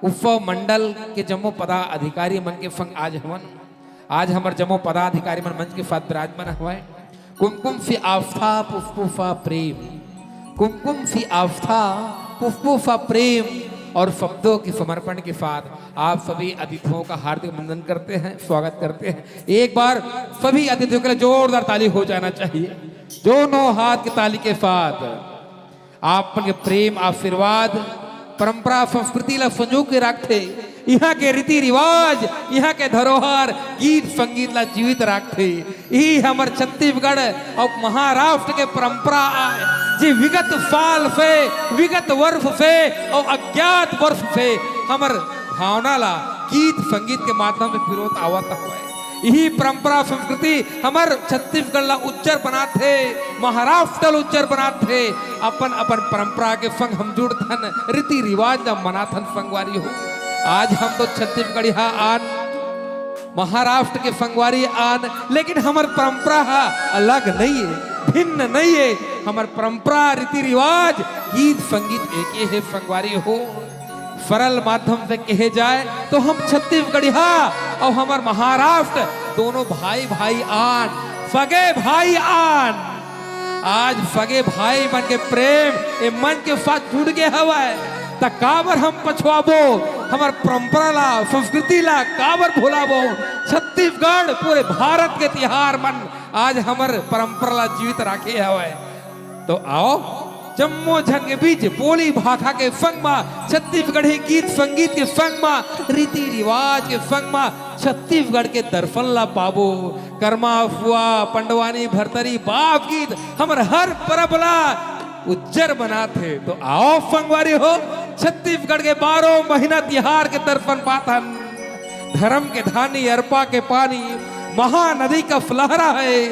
उत्सव मंडल के जम्मो पदाधिकारी मन के संग आज हवन। आज हमर जम्मो पदाधिकारी मन मंच के साथ विराजमान हवय। कुमकुम से आस्था, पुष्पों सा प्रेम, कुमकुम से आस्था, पुष्पों सा प्रेम और शब्दों के समर्पण के साथ आप सभी अतिथियों का हार्दिक अभिनंदन करते हैं, स्वागत करते हैं। एक बार सभी अतिथियों के लिए जोरदार ताली हो जाना चाहिए। दोनों हाथ की ताली के साथ आप मन के प्रेम, आशीर्वाद, परंपरा, संस्कृति ला संजो के रखथे। इहाँ के रीति रिवाज, इहाँ के धरोहर, गीत संगीत ला जीवित रखथे। इही हमर छत्तीसगढ़ अउ महाराष्ट्र के परंपरा आय, जे विगत साल से, विगत वर्ष से अउ अज्ञात वर्ष से हमर भावना ला गीत संगीत के माध्यम से पिरोत आवत हवय। इही परंपरा संस्कृति हमर छत्तीसगढ़ ला उज्जर बनाथे, महाराष्ट्र ला उज्जर बनाथे। अपन अपन परंपरा के संग हम जुड़थन, रीति रिवाज ला मनाथन संगवारी हो। आज हम तो छत्तीसगढ़िया आन, महाराष्ट्र के संगवारी आन, लेकिन हमर परंपरा हा अलग नइये, भिन्न नइये। हमर परंपरा, रीति रिवाज, गीत संगीत एके हे संगवारी हो। सरल माध्यम से कहे जाए तो हम छत्तीसगढ़िया अउ हमर महाराष्ट्र दोनों भाई भाई आन, सगे भाई आन। आज सगे भाई मन के प्रेम ए मंच के साथ जुड़ गे हवय, त काबर हम पछवाबो? हमर परंपरा ला, संस्कृति ला काबर भुलाबो? छत्तीसगढ़ पूरे भारत के तिहार मन आज हमर परंपरा ला जीवित राखे हवय। तो आओ, जम्मो झन के बीच बोली भाखा के संग मा, छत्तीसगढ़ी गीत संगीत के संग मा, रीति रिवाज के संग मा छत्तीसगढ़ के दर्शन ला पाबो। करमा, फुआ, पंडवानी, भरतरी, बाप गीत हमर हर परब ला उज्जर बनाथे। तो आओ संगवारी हो, छत्तीसगढ़ के बारह महीना तिहार के दर्शन पाथन। धरम के धानी, अरपा के पानी, महानदी कस लहरा हे।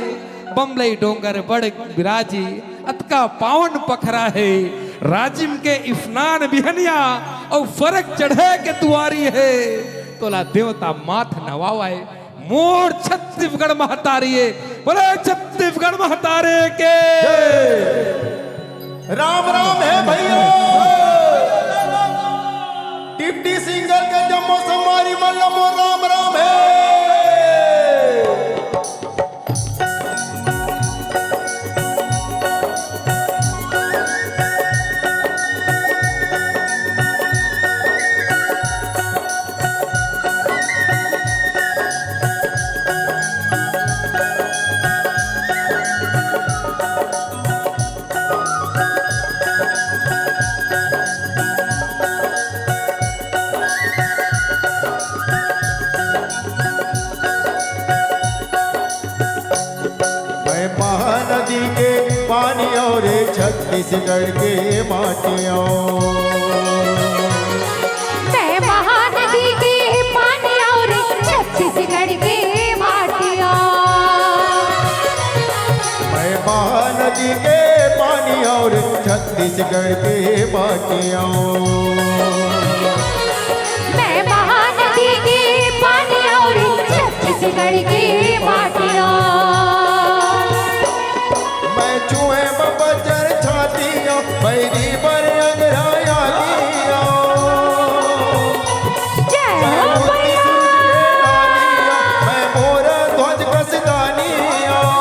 बमलई डोंगर बड़ बिराजी, अतका पावन पखरा हे। राजिम के स्नान बिहनिया, अउ फरक चढ़े के तुवारी हे। तोला देवता माथ नवावय, मोर छत्तीसगढ़ महतारी हे। बोले छत्तीसगढ़ महतारी के। राम राम हे भैया। डिप्टी सिंगर के जम्मो संगवारी मन ल मोर राम राम हे। मैं महानदी के पानी अउ रे छत्तीसगढ़ के माटी अउ। मैं महानदी के पानी अउ रे छत्तीसगढ़ के माटी अउ। मैं महानदी के पानी अउ रे छत्तीसगढ़ छत्तीसगढ़ के माटी आंव। मैं महानदी के पानी आंव रे, छत्तीसगढ़ के माटी आंव। मैं चूहे बबजर छाती आंव, बैरी बर अंगरा आगी आंव। जय हो भैया। मैं मोर ध्वज कस दानी आंव।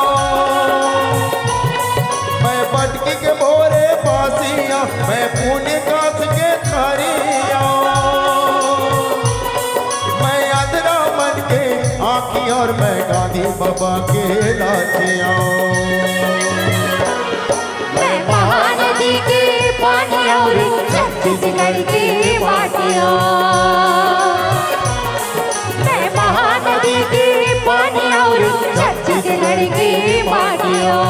मैं पटकी के भोरे पासी आंव, मैं पुण्य कास के थारी आंव। मैं अधरा मन के आंखी आंव, मैं गांधी बबा के लाठी आंव। मैं महानदी के पानी आंव रे, छत्तीसगढ़ के माटी आंव। मैं महानदी के पानी आंव रे, छत्तीसगढ़ के माटी आंव।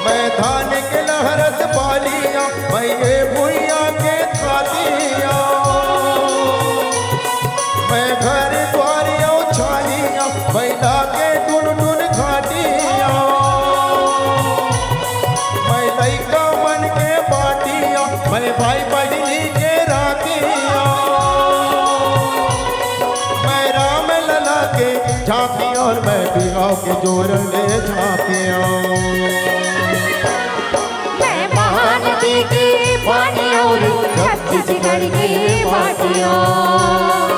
मैं धान के लहरत बाली आंव, मैं ये भुइयां के थाती आंव। मैं घर द्वार आंव छाली आंव, मैं लागे टुनटुन घाटी आंव। मैं लइका मन के बाटी आंव, मैं भाई बहिनी के राखी आंव। मैं राम लला के झांकी आंव, मैं बिहाव के जोर ले झांकी आंव। मैं महानदी के पानी आंव रे, छत्तीसगढ़ के माटी आंव।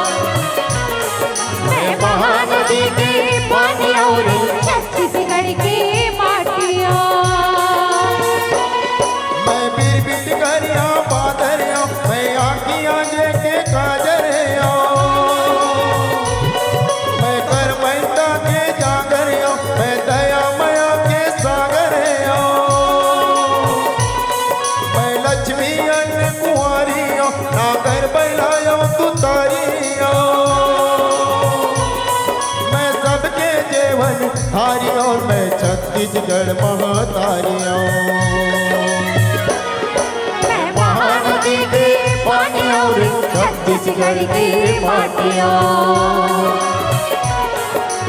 मैं महानदी के पानी आंव रे, छत्तीसगढ़ के माटी आंव। मैं बिरबिट करिया बादरिया, मैं आंखी आंजे के काजर आंव। मैं करमैता के जागर आंव, मैं दया मया के सागर आंव। मैं लक्ष्मी अन्न कुंवारी आंव, नागर बैला आंव तुतारी आंव। मैं सबके जेवन थारी आंव, मैं छत्तीसगढ़ महतारी आंव। मैं महानदी के पानी आंव रे, छत्तीसगढ़ के माटी आंव।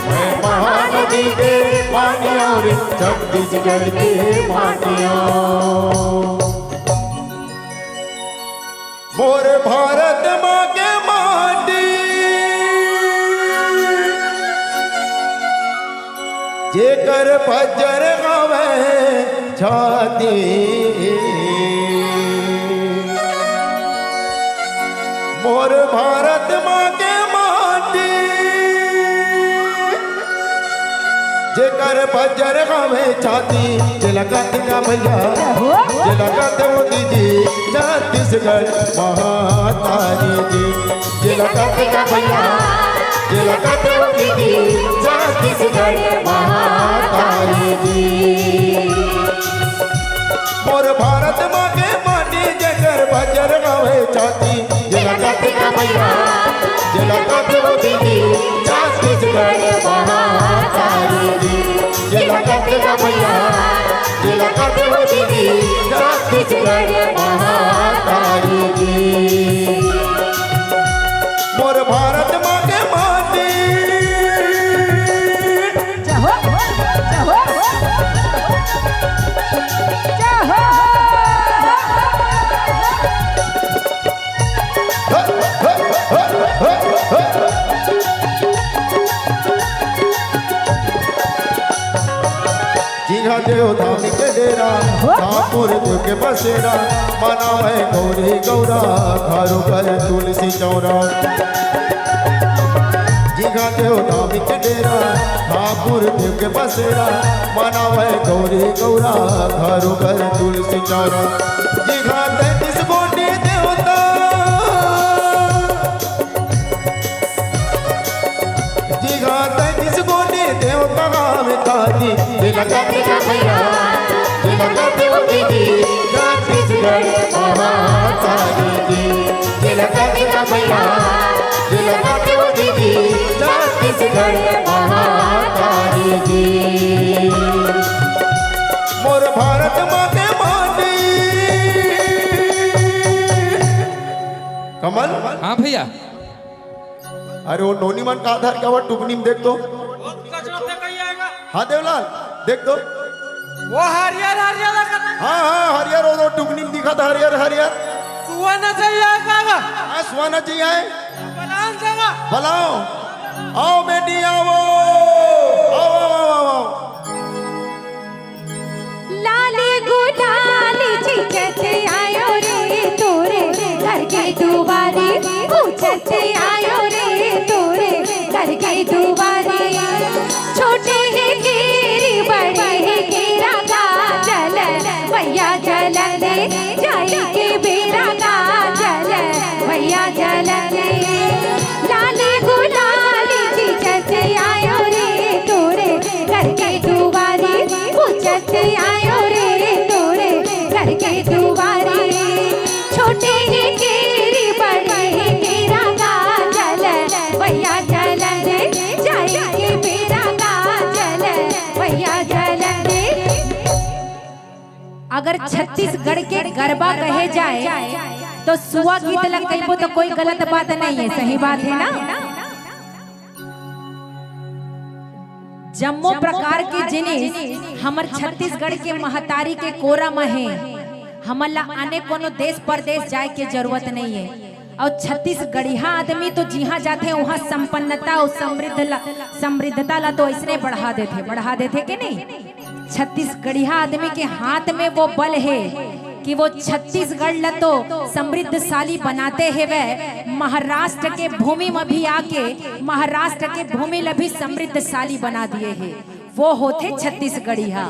मैं महानदी के पानी आंव रे, छत्तीसगढ़ के माटी आंव। मोर भारत माँ के माटी, जेकर बज्जर हवय छाती। मोर भारत माँ के माटी, जेकर बज्जर हवय छाती, जेला कथे गा भैया, जेला कथे वो दीदी, छत्तीसगढ़ महतारी जी। जेला कथे गा भैया, जेला कथे वो दीदी, छत्तीसगढ़ महतारी जी। मोर भारत माँ के माटी, जेकर बज्जर हवय छाती, जेला कथे गा भैया, जेला कथे वो दीदी, छत्तीसगढ़ महतारी जी। जेला कथे गा भैया, जेला कथे वो दीदी, छत्तीसगढ़ महतारी जी। मोर भारत माँ के माटी। जय हो, जय हो, जय हो। जिहा देव धाम के डेरा, धामपुर देव के बसेरा, मनावे गौरी गौरा, घर घर तुलसी चौरा। जिहा देव धाम के डेरा, धामपुर देव के बसेरा, मनावे गौरी गौरा, घर घर तुलसी चौरा। जिहा तैतीस कोटि देवता, जिहा तैतीस कोटि देवता गावे ताती, जेला कथे गा भैया, जेला कथे वो दीदी, छत्तीसगढ़ महातारी जी। जेला कथे गा भैया, जेला कथे वो दीदी, छत्तीसगढ़ महातारी जी। मोर भारत माँ के माटी। कमल। हाँ भैया। अरे वो नोनी मन का आधार क्या हुआ? टुकनी में देख तो। हाँ देवलाल, देख तो। वो हरियर हरियर लगत हे। हाँ, हाँ, हरियर, वो, वो टुकनी में दिखत हे, हरियर हरियर। सुआ नचइया हे का? हाँ, सुआ नचइया हे। बलाओ जगह। बलाओ। आओ बेटी, आओ। आओ, आओ, आओ, आओ, आओ। लाली गुलाल छिंचत आयो रे तोरे घर के दुवारी, पूछत आयो रे तोरे घर के दुवारी। छोटे हे केरी, बड़े हे केरा, काजल मइया जलन दे, जाए के बेरा काजल मइया जलन दे। लाली गुलाल छिंचत आयो रे तोरे घर के दुवारी, पूछत आयो रे तोरे घर के दुवारी। छोटे हे केरी, बड़े हे केरा, काजल मइया जलन दे, जाए के बेरा काजल मइया जलन दे। अगर छत्तीसगढ़ के गरबा कहे जाए, तो सुआ गीत ला कहिबो तो कोई गलत बात नहीं है, सही बात है ना? जम्मो प्रकार के जिनिस हमर छत्तीसगढ़ के महतारी के कोरा म हे। हमन ला आने कोनो देश परदेश जाए के जरूरत नहीं है। अउ छत्तीसगढ़िया आदमी तो जिहाँ जाथे, उहाँ संपन्नता अउ समृद्ध ला, समृद्धता ला तो अइसने बढ़ा देथे, बढ़ा देथे के नहीं? छत्तीसगढ़िया आदमी के हाथ में वो बल हे कि वो छत्तीसगढ़ ल तो समृद्धशाली बनाते हेवय, महाराष्ट्र के भूमि म भी आके महाराष्ट्र के भूमि ल भी समृद्धशाली बना दिए हे। वो होथे छत्तीसगढ़िया।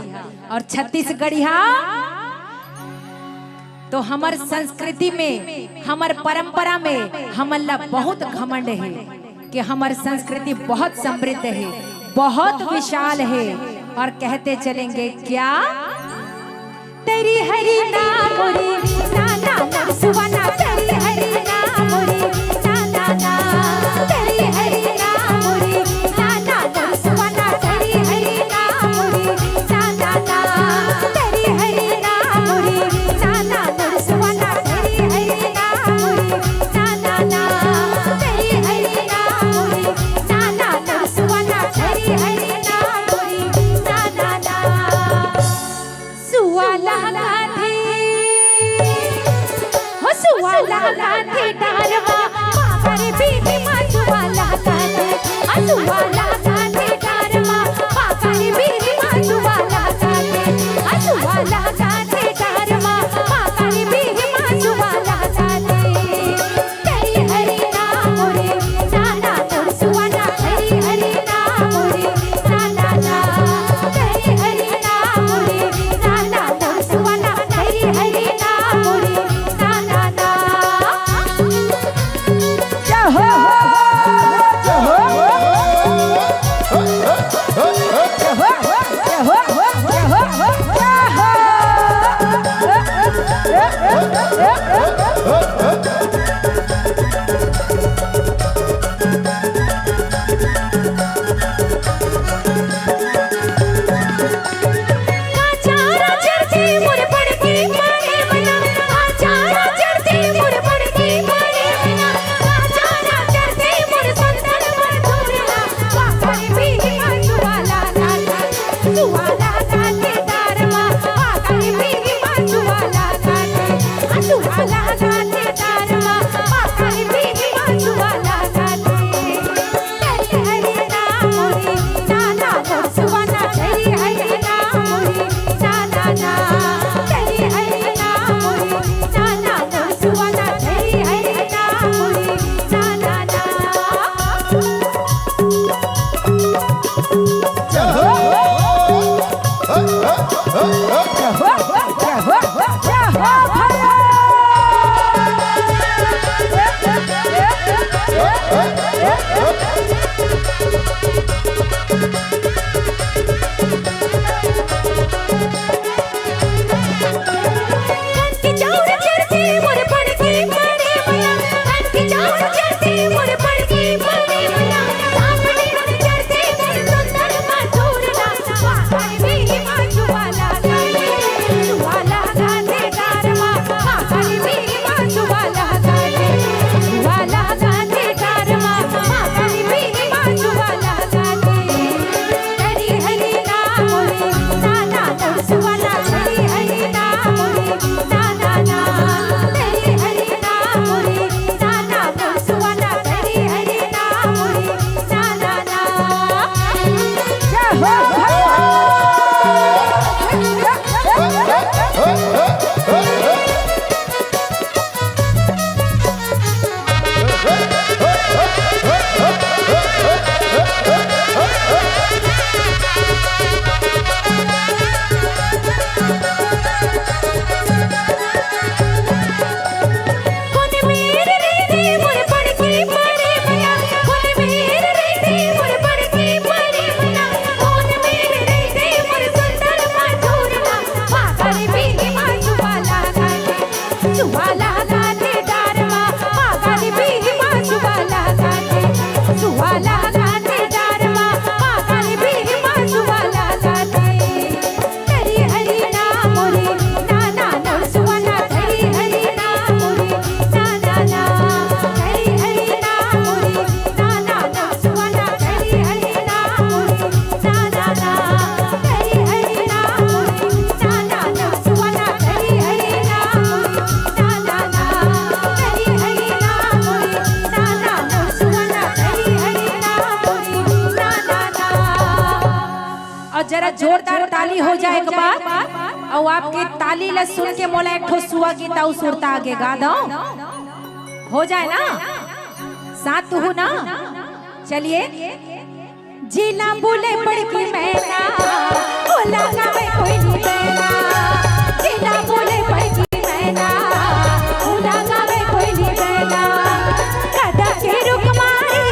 अउ छत्तीसगढ़िया तो हमर संस्कृति में, हमर परंपरा में हमन ला बहुत घमंड हे कि हमर संस्कृति बहुत समृद्ध हे, बहुत विशाल हे। अउ कहते चलेंगे क्या? तेरी हरी ना मोरी ना ना मोर सुवना, तेरी हरी ना मोरी ना ना ना, तेरी हरी ना मोरी ना ना मोर सुवना, तेरी हरी ना मोरी ना ना ना, तेरी हरी ना मोरी ना ना मोर सुवना, तेरी हरी ना मोरी ना ना ना, तेरी हरी ना मोरी ना ना मोर सुवना, तेरी हरी ना मोरी ना ना ना। सुआ लहकाथे, हो सुआ लहकाथे डार मा, पाकर बीही मा सुआ लहकाथे, आ सुआ लहकाथे डार मा, पाकर बीही मा सुआ लहकाथे, आ सुआ लहकाथे डार मा, पाकर बीही मा सुआ लहकाथे। तेरी हरी ना मोरी ना ना मोर सुवना, तेरी हरी ना मोरी ना ना ना, तेरी हरी ना मोरी ना ना मोर सुवना, तेरी हरी ना मोरी ना ना ना। जय हो, जय हो, जय हो। जरा जोरदार ताली हो जाए एक बार, अउ आपके ताली ला सुन के मोला एक ठो सुआ गीत अउ सुरता आगे गा दो, हो जाए ना? साथ हो ना? चलिए। जिला बोले बड़की मैना, ओ लगावे कोई नी बैना। जिला बोले बड़की मैना, ओ लगावे कोई नी बैना। कदा के रुख मारे,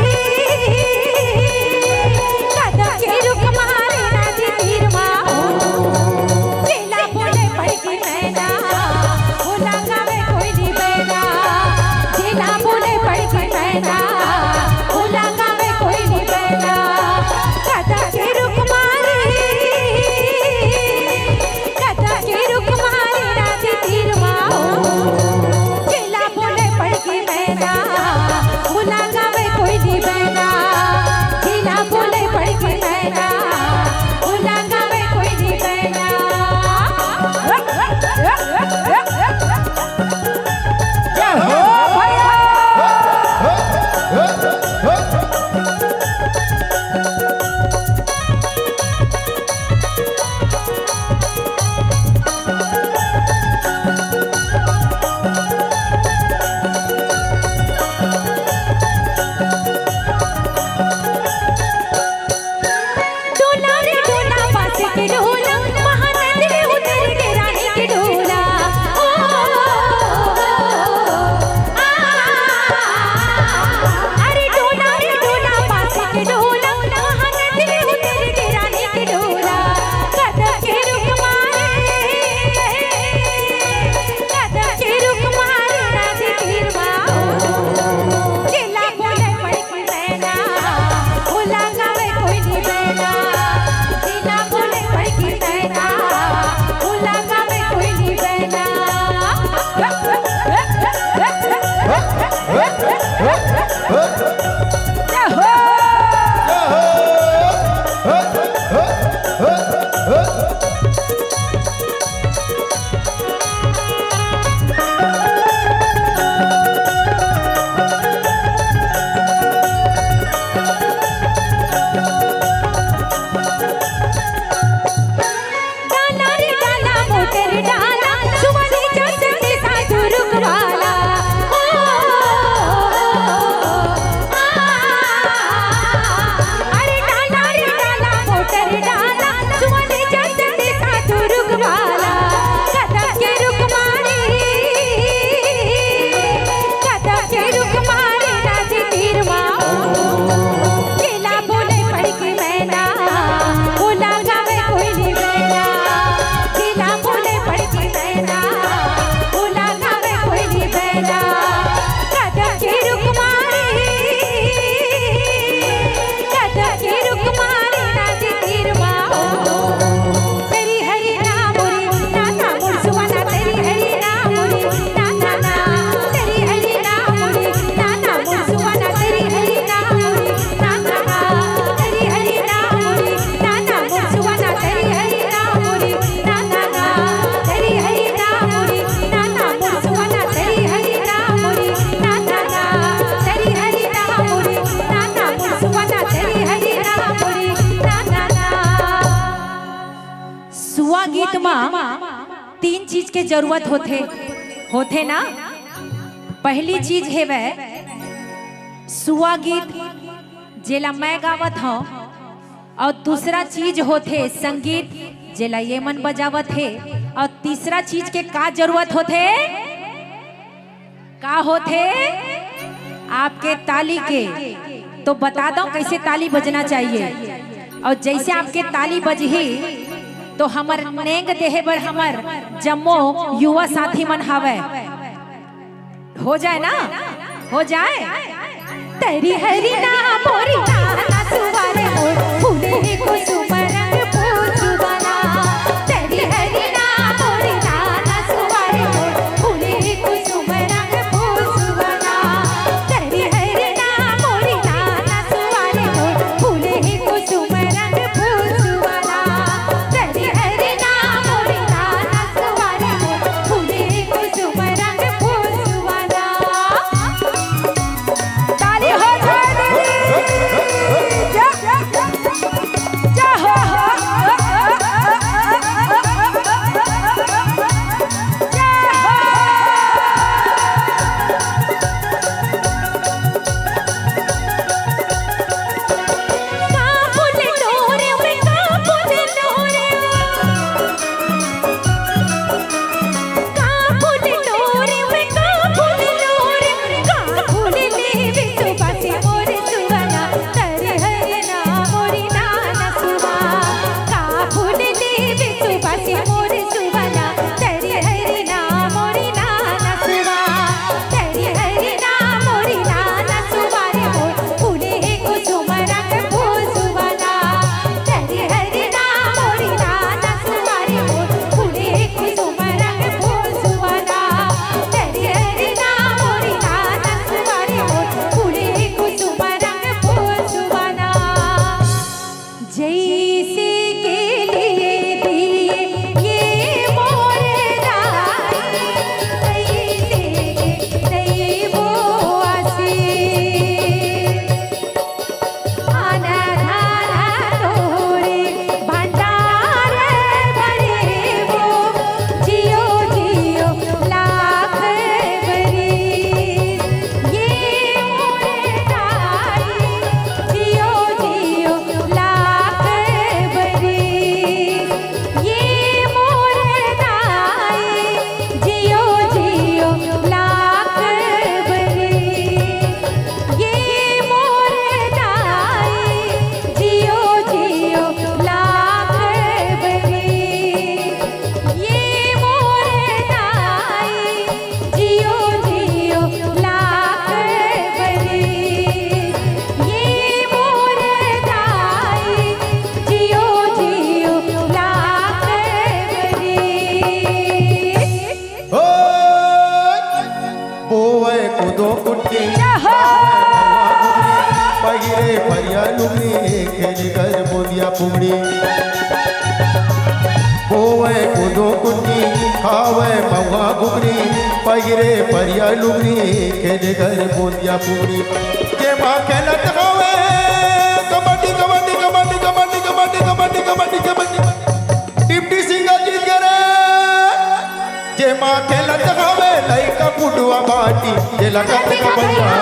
कदा के रुख मारे नदी तीर मा हो। जिला बोले बड़की मैना, ओ लगावे कोई नी बैना। जिला बोले बड़की मैना, ओ लगावे कोई नी बैना। कदा के रुख मारे, कदा के रुख मारे नदी तीर मा हो। जिला बोले बड़की मैना, ओ लगावे कोई नी बैना। जिला बोले बड़की मैना, ओ लगावे कोई नी बैना। जय हो भैया। डोला रे डोला, बांस के डोला, महानंद में उतर के रानी के डोला। ओ, आ, अरे डोला रे डोला, बांस के डोला, महानंद में उतर के रानी के डोला। कदा के रुख मारे, कदा के रुख मारे नदी तीर मा हो। जिला बोले बड़की मैना, ओ लगावे कोई नी बैना। जिला बोले बड़की मैना, ओ लगावे कोई नी बैना। जय हो। डाला रे डाला मोटर डाला, सुआ नी जस ते साधु रुख वाला। ओ, आ, अरे डाला रे डाला मोटर डाला, सुआ नी जस ते साधु रुख वाला। कदा के रुख मारे, कदा के रुख मारे नदी तीर मा हो। जिला बोले बड़की मैना, ओ लगावे कोई नी बैना। जिला बोले बड़की मैना, ओ लगावे कोई नी बैना। कदा के रुख मारे, कदा के रुख मारे नदी तीर मा हो। तेरी हरी ना मोरी, ना ना मोर सुआ ना, तेरी हरी ना मोरी, ना ना ना, तेरी हरी ना मोरी, ना ना मोर सुआ ना, तेरी हरी ना मोरी, ना ना ना, तेरी हरी ना मोरी, ना ना मोर सुआ ना, तेरी हरी ना मोरी, ना ना ना, तेरी हरी ना मोरी, ना ना मोर सुआ ना, तेरी हरी ना मोरी, ना ना ना, तेरी हरी ना मोरी, ना ना मोर सुआ ना, तेरी हरी ना मोरी, ना ना ना। सुआ गीत मा तीन चीज के जरूरत होथे, होथे ना? पहली चीज हेवय सुआ गीत, जेला मैं गावत हंव, अउ दूसरा चीज होथे संगीत, जेला ये मन बजावत हे, अउ तीसरा चीज के का जरूरत होथे? का होथे? आपके ताली के। तो बता दो कैसे ताली बजना चाहिए। अउ जैसे आपके ताली बजही तो हमर नेंग देहे बर हमर जम्मो युवा साथी मन हावय। हो जाए ना, हो जाए। तेरी हरी ना मोरी ना ना सुआ रे मोर, फूले ही कुसुम रंग फूल सुआ ना। तेरी हरी ना मोरी ना ना सुआ रे मोर, फूले ही कुसुम रंग फूल सुआ ना। तेरी हरी ना मोरी ना ना सुआ रे मोर, फूले ही कुसुम रंग फूल सुआ ना। तेरी हरी ना मोरी ना ना सुआ रे मोर, फूले ही कुसुम रंग फूल सुआ ना। ताली हो जाए दीदी। जय, जय, जय, जय हो। खेले घर बोंदिया पुगड़ी। बोवे कूदो कुटनी, खावे महुआ घुगनी, पहिरे परिया लुगनी, खेले घर बोंदिया पुगड़ी। जेमा खेलत हवे कबड्डी, कबड्डी, कबड्डी, कबड्डी, कबड्डी, कबड्डी, कबड्डी, कबड्डी। डिप्टी सिंगर जीत गे रे। जेमा खेलत हवे लइका कुटुआ बाटी, जेला कथे कबैया,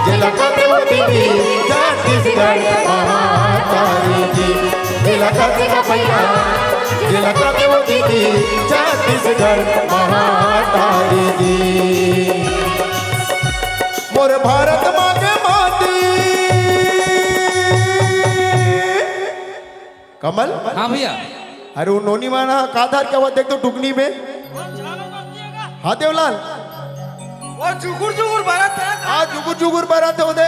जेला कथे वो दीदी, छत्तीसगढ़ महातारी जी। जेला कथे कबैया, जेला कथे वो दीदी, छत्तीसगढ़ महातारी जी। मोर भारत माँ के माटी। कमल? हाँ भैया। अरे वो नोनी माना का धार क्या हुआ? देख तो टुकनी में। हाँ देवलाल। वो जुगुर जुगुर बरत हे। हाँ जुगुर जुगुर बरत हे वो दे।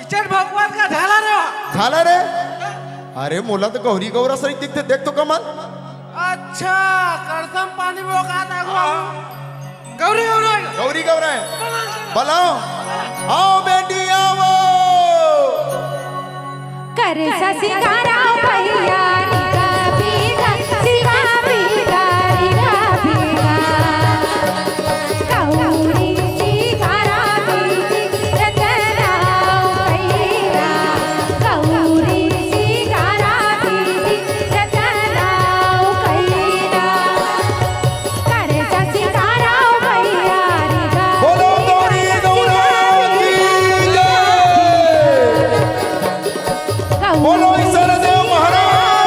इचट भगवान का झाला रे। झाला रे। अरे मोला तो गौरी गौरा सही दिखते, देख तो कमल। अच्छा, करसम पानी में वो का था वो। गौरी गौरा। गौरी गौरा हे। बलाओ। आओ बेटी आओ। कर सा सिंगारा भैया रे का बीघा, सिंगा बीघा रे का बीघा। गौरी सिंगारा दीदी रचना भैया। गौरी सिंगारा दीदी रचना भैया। करे ससिकारा भैया रे गा। बोलो गौरी गौरा की जय। बोलो ईश्वर देव महाराज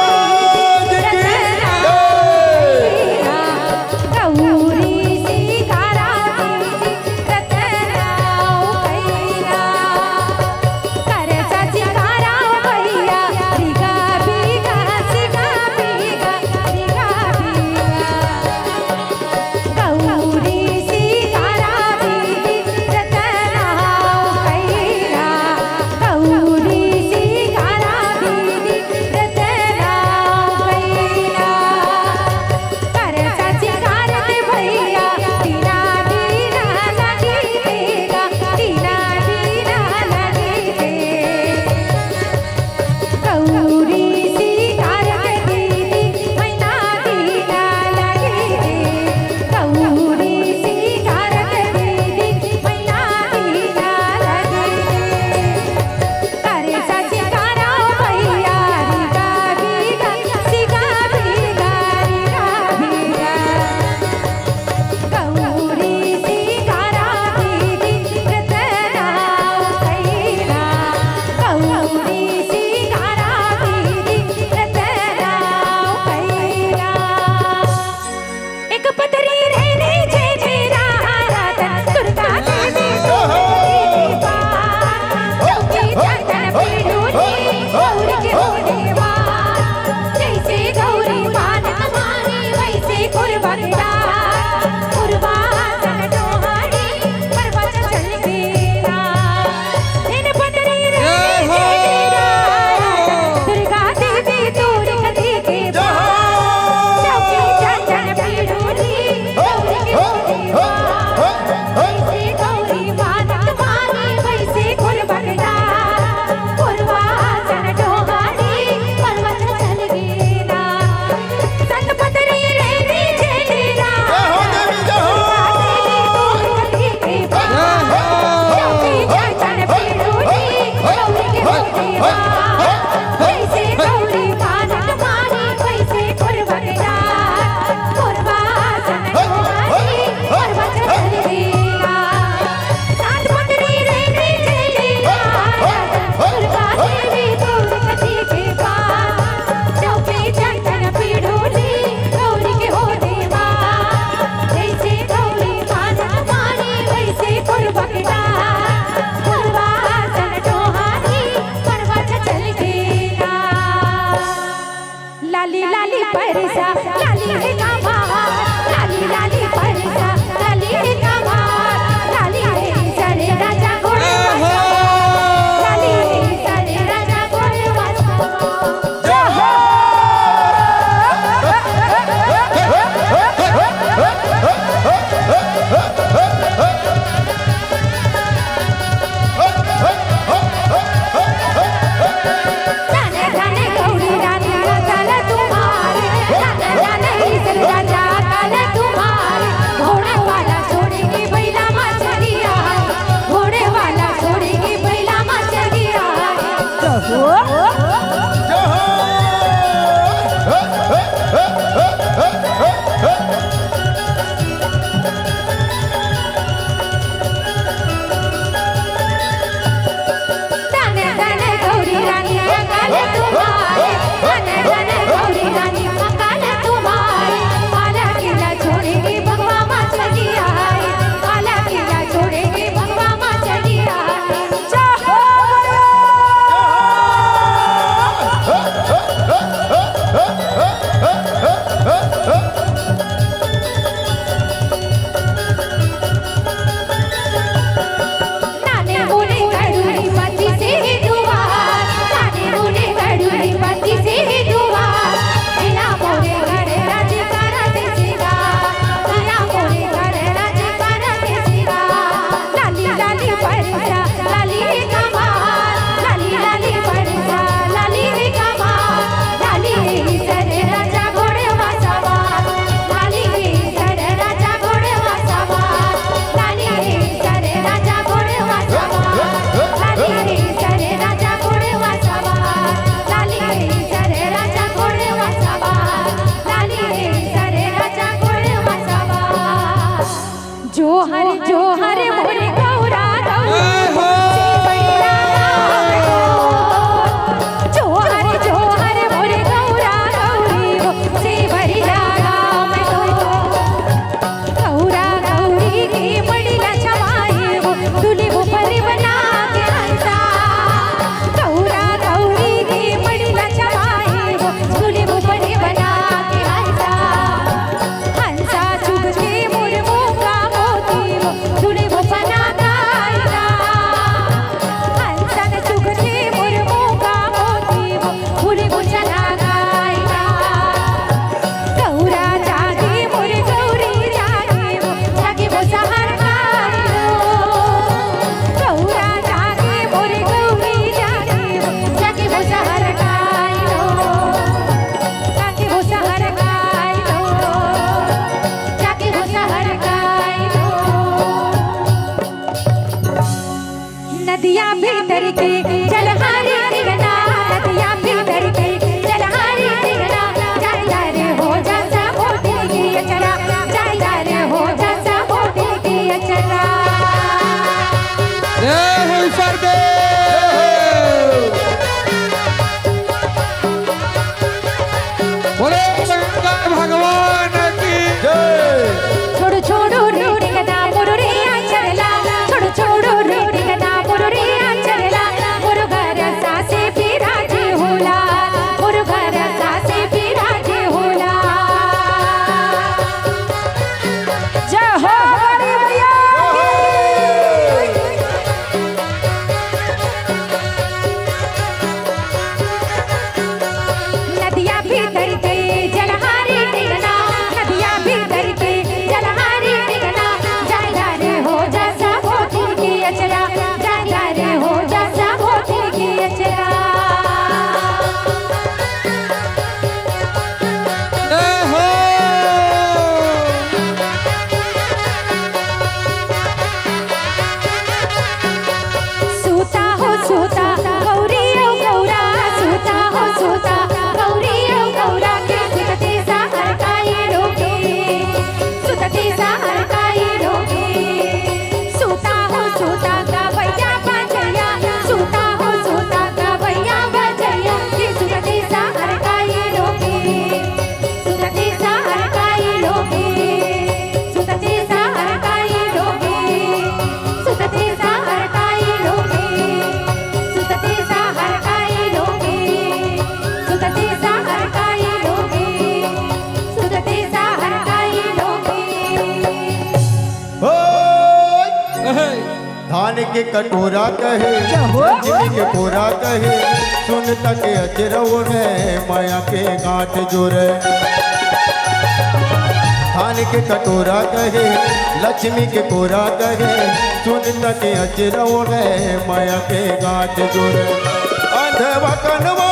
के कटोरा कहे, लक्ष्मी के कोरा कहे, सुन तक अजरव है, माया के गांठ जोरे। थान के कटोरा कहे, लक्ष्मी के कोरा कहे, सुन तक अजरव है, माया के गांठ जोरे। अंधवा कनवा,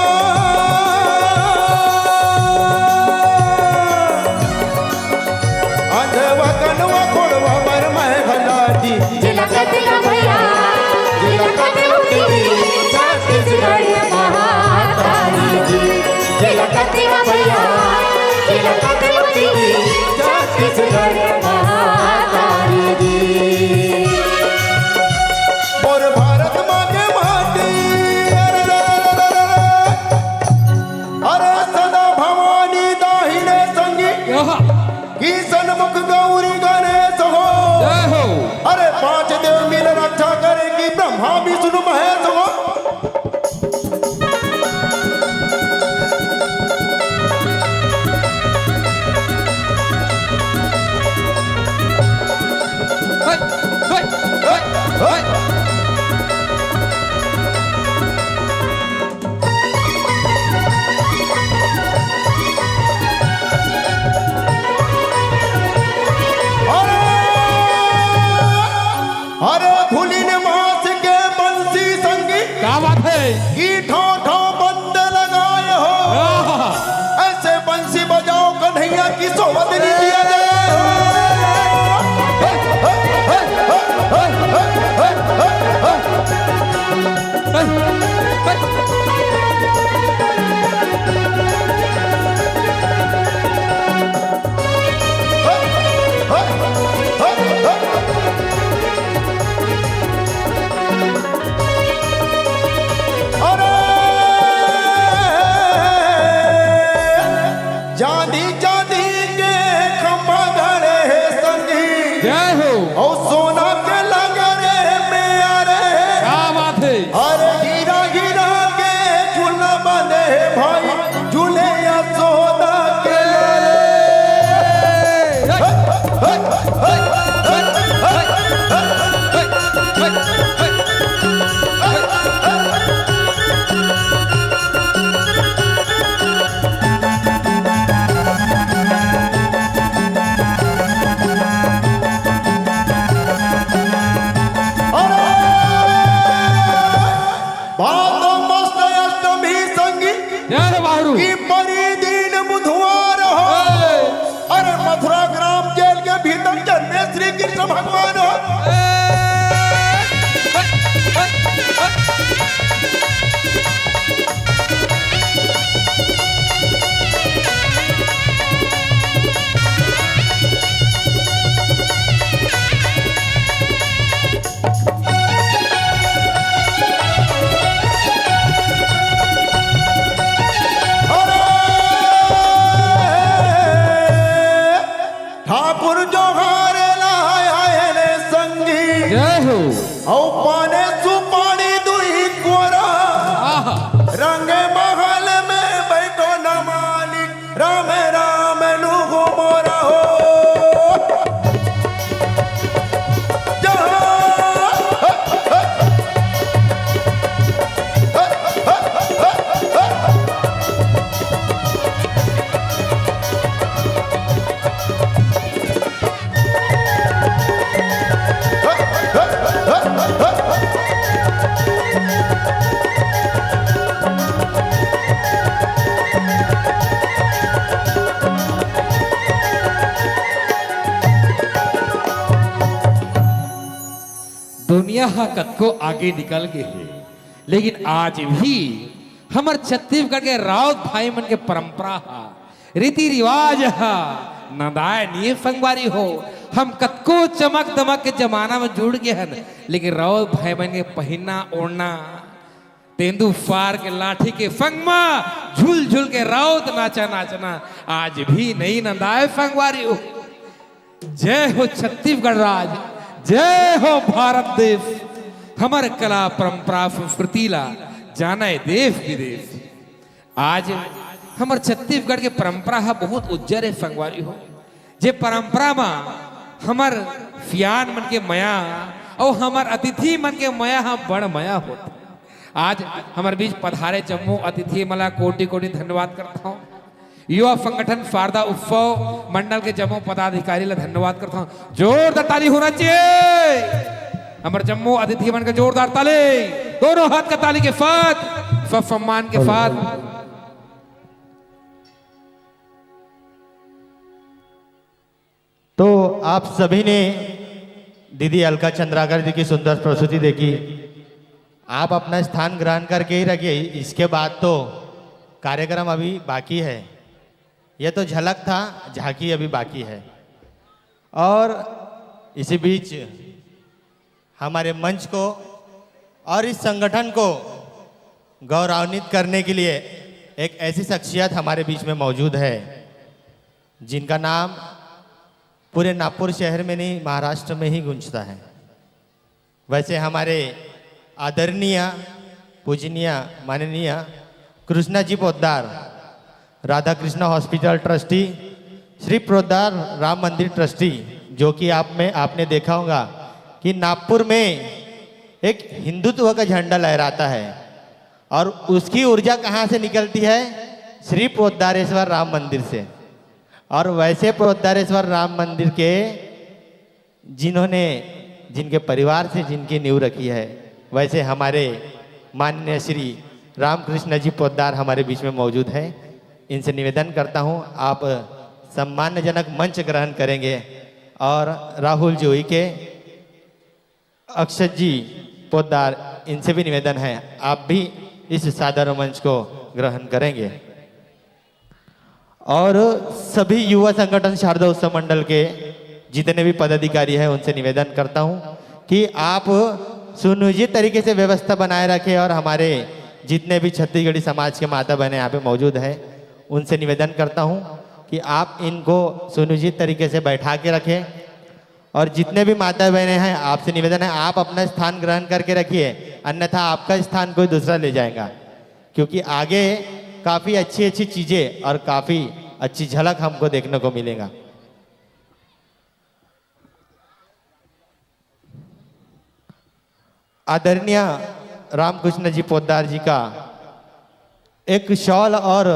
अंधवा कनवा खोड़वा बर मैं भला जी। झिलकत गा भैया, झिलकत उठिगी छत्तीसगढ़ महातारी जी। झिलकत गा भैया, झिलकत उठिगी छत्तीसगढ़ महातारी जी। मोर भारत माँ के माटी, अरे रे रे रे रे रे। अरे सदा भवानी दाहिने संगी, आहा। किशन मुख गौरी गणेश हो। जय हो। अरे पांच देव मिल रक्षा करे कि ब्रह्मा विष्णु महेश हो। हे, हे, हे, हे। अरे, अरे भूलिन मास के बंसी संगी, क्या बात है? की ठो ठो बंद लगाए हो। आहा। ऐसे बंसी बजाओ कन्हैया की सोवत नहीं दिया जाए हो। अरे चांदी चांदी के खंभा गड़े हे संगी। जय हो। अउ सोना के लगे रे मेया रे। क्या बात है? अरे हीरा हीरा के झूला बंधे हे भाई, झूले यशोदा के लाले। अरे, भादो मस्त अष्टमी संगी। जय हो बाहरू। की परी दिन बुधवार हो। ए। अरे, मथुरा ग्राम जेल के भीतर जन्मे श्री कृष्ण भगवान हो। ए। अरे ठाकुर जोहार लाय आय रे संगी। जय हो। अउ पाने सुपारी दुई कोरा। आहा। रंग महल में बैठो न मालिक, राम राम लूगो मोरा हो। जहाँ दुनिया ह कतको आगे निकल गे हे, लेकिन आज भी हमर छत्तीसगढ़ के राउत भाई मन के परंपरा ह, रीति रिवाज ह नंदाय नइ हे संगवारी हो। हम कतको चमक दमक के जमाना में जुड़ गे हन, लेकिन राउत भाई मन के पहिनना ओढ़ना, तेंदू फार के लाठी के संग म झुल झुल के राउत नाचा नाचना आज भी नइ नंदाय संगवारी हो। जय हो छत्तीसगढ़ राज, जय हो भारत देश। हमर कला, परंपरा, संस्कृति ला जानय देश विदेश। आज हमर छत्तीसगढ़ के परंपरा ह बहुत उज्जर हे संगवारी हो। जे परंपरा म हमर सियान मन के मया अउ हमर अतिथि मन के मया ह बड़ मया होत। आज हमर बीच पधारे जम्मो अतिथि मन ला कोटि कोटि धन्यवाद करत हौं। युवा संगठन शारदा उत्सव मंडल के जम्मो पदाधिकारी ला धन्यवाद करत हौं। जोरदार ताली होना चाहिए। हमर जम्मो अतिथि मन के जोरदार ताली, दोनों हाथ का ताली के साथ सब सम्मान के साथ। तो आप सभी ने दीदी अलका चंद्राकर जी की सुंदर प्रस्तुति देखी। आप अपना स्थान ग्रहण करके ही रखिए। इसके बाद तो कार्यक्रम अभी बाकी है। यह तो झलक था, झांकी अभी बाकी है। और इसी बीच हमारे मंच को और इस संगठन को गौरवान्वित करने के लिए एक ऐसी शख्सियत हमारे बीच में मौजूद है, जिनका नाम पूरे नागपुर शहर में नहीं, महाराष्ट्र में ही गूंजता है। वैसे हमारे आदरणीय, पूजनीय, माननीय कृष्णा जी पोद्दार, राधा कृष्णा हॉस्पिटल ट्रस्टी, श्री पोद्दार राम मंदिर ट्रस्टी, जो कि आप में, आपने देखा होगा कि नागपुर में एक हिंदुत्व का झंडा लहराता है और उसकी ऊर्जा कहाँ से निकलती है? श्री पोद्दारेश्वर राम मंदिर से। और वैसे पोद्दारेश्वर राम मंदिर के जिन्होंने, जिनके परिवार से जिनकी नींव रखी है, वैसे हमारे माननीय श्री रामकृष्ण जी पोद्दार हमारे बीच में मौजूद हैं। इनसे निवेदन करता हूं, आप सम्मानजनक मंच ग्रहण करेंगे। और राहुल जी उइके, अक्षत जी पोद्दार, इनसे भी निवेदन है, आप भी इस सादर मंच को ग्रहण करेंगे। और सभी युवा संगठन शारदा उत्सव मंडल के जितने भी पदाधिकारी हैं, उनसे निवेदन करता हूं कि आप सुनियोजित तरीके से व्यवस्था बनाए रखें और हमारे जितने भी छत्तीसगढ़ी समाज के माता बहनें यहाँ पे मौजूद हैं, उनसे निवेदन करता हूं कि आप इनको सुनियोजित तरीके से बैठा के रखें। और जितने भी माता बहनें हैं, आपसे निवेदन है, आप अपना स्थान ग्रहण करके रखिए, अन्यथा आपका स्थान कोई दूसरा ले जाएगा, क्योंकि आगे काफी अच्छी अच्छी चीजें और काफी अच्छी झलक हमको देखने को मिलेगा। आदरणीय रामकृष्ण जी पोद्दार जी का एक शॉल और